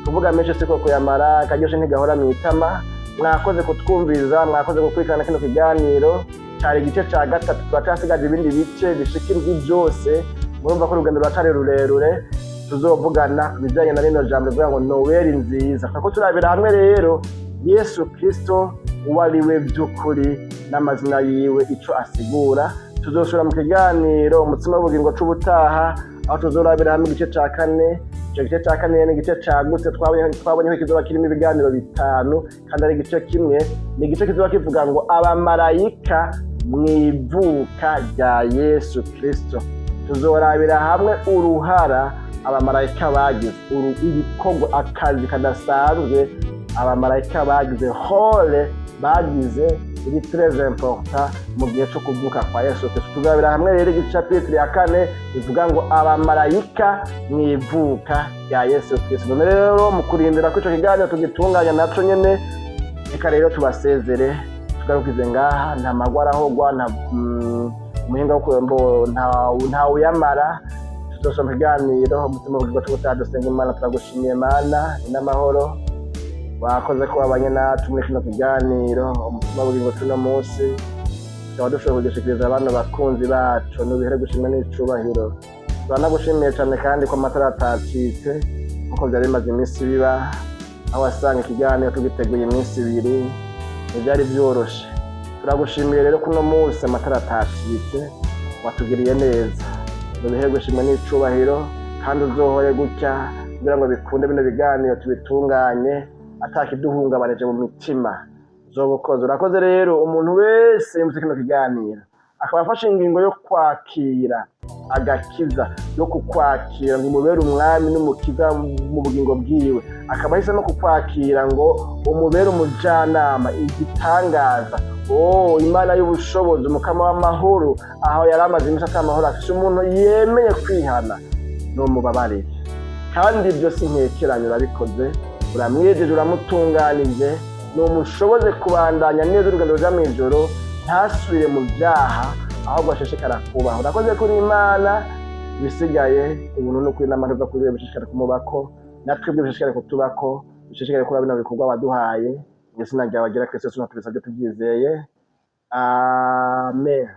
kuvuga menshi siko kuyamara, akaryoshe ntigahora mw'itama. Mwakoze kutwumviriza, mwakoze gukurikirana kino kiganiro. Cari igice ca gatatu, turacyasigaje ibindi bice bishika indwi byose. Murumva ko urugendo ruracari rurerure. Tuzovugana ku bijanye na rino jambo rivuga ngo Noweli nziza, kuko turabira hamwe rero Yesu Kristo uwo ari we by'ukuri n'amazina yiwe ico asigura. Tuzosubira mu kiganiro Umutsima w'Ubugingo c'ubutaha, aho tuzorabira hamwe igice ca kane. Ico gice ca kane ni igice cagutse, twabonye ko kizoba kirimo ibiganiro bitanu kandi ari igice kimwe. Ni igice kizoba kivuga ngo abamarayika mw'ivuka rya Yesu Kristo. Tuzorabira hamwe uruhara abamarayika bagize, ibikorwa, akazi kadasanzwe abamarayika bagize, rôle bagize iri très important mu gihe cyo kuvuka kwa Yesu Kristo. Tuzabira hamwe rero igice chapitre ya kane bivuga ngo abamarayika mu ivuka rya Yesu Kristo. None rero mu kurindira ko ico kiganiro tugitunganya naco nyene, reka rero tubasezere, tugarukize ngaha. Nta magwa arahogwa, nta umuhinga wo kurembo nta uyamara. Tuzosoma ikiganiro Umutima w'Ubugingo c'ubutaha. Dusenga Imana. Turagushimiye Mana, ni n'amahoro, wakoze ko wabanye natwe muri kino kiganiro Umutima w'Ubugingo c'uno munsi, tukaba dushobora kugishikiriza abana bakunzi bacu. Nubihere gushimwa n'icubahiro. Turanagushimiye cyane kandi ko amatara atacitse nkuko byari bimaze iminsi biba, aho wasanga ikiganiro tugiteguye iminsi 2. Ntibyari byoroshe. Turagushimiye rero ko uno munsi amatara atacitse, watugiriye neza. Nubihere gushimwa n'icubahiro, kandi uzohore gutya kugira ngo bikunde bino biganiro tubitunganye atakiduhungabanije mu mitima. Uzoba. Urakoze rero. Umuntu wese yumvise kino kiganiro akaba afashe ingingo yo kwakira agakiza, yo kukwakira ngo umubere umwami n'umukiza mu bugingo bwiwe, akaba ahisemo kukwakira ngo umubere umujyanama, igitangaza, oh Imana y'ubushobozi, Umukama w'amahoro, aho yari amaze iminsi atamahoro afise, umuntu yemeye kwihana n'umubabarire, kandi ibyo si nkekeranye, urabikoze, uramwejeje, uramutunganije, numushoboze kubandanya neza urugendo ruja mw'ijoro, ntasubire mu byaha, ahubwo ashishikara kubaho. Urakoze kuri Imana. Ibisigaye, ubuntu n'ukuri n'amahirwe kuri we bishishikare kumubako, natwebwe bishishikare kutubako, bishishikare kuba bino bikorwa waduhaye. Mu izina ryawe agera Kristo Yesu tubisabye tubyizeye, amen.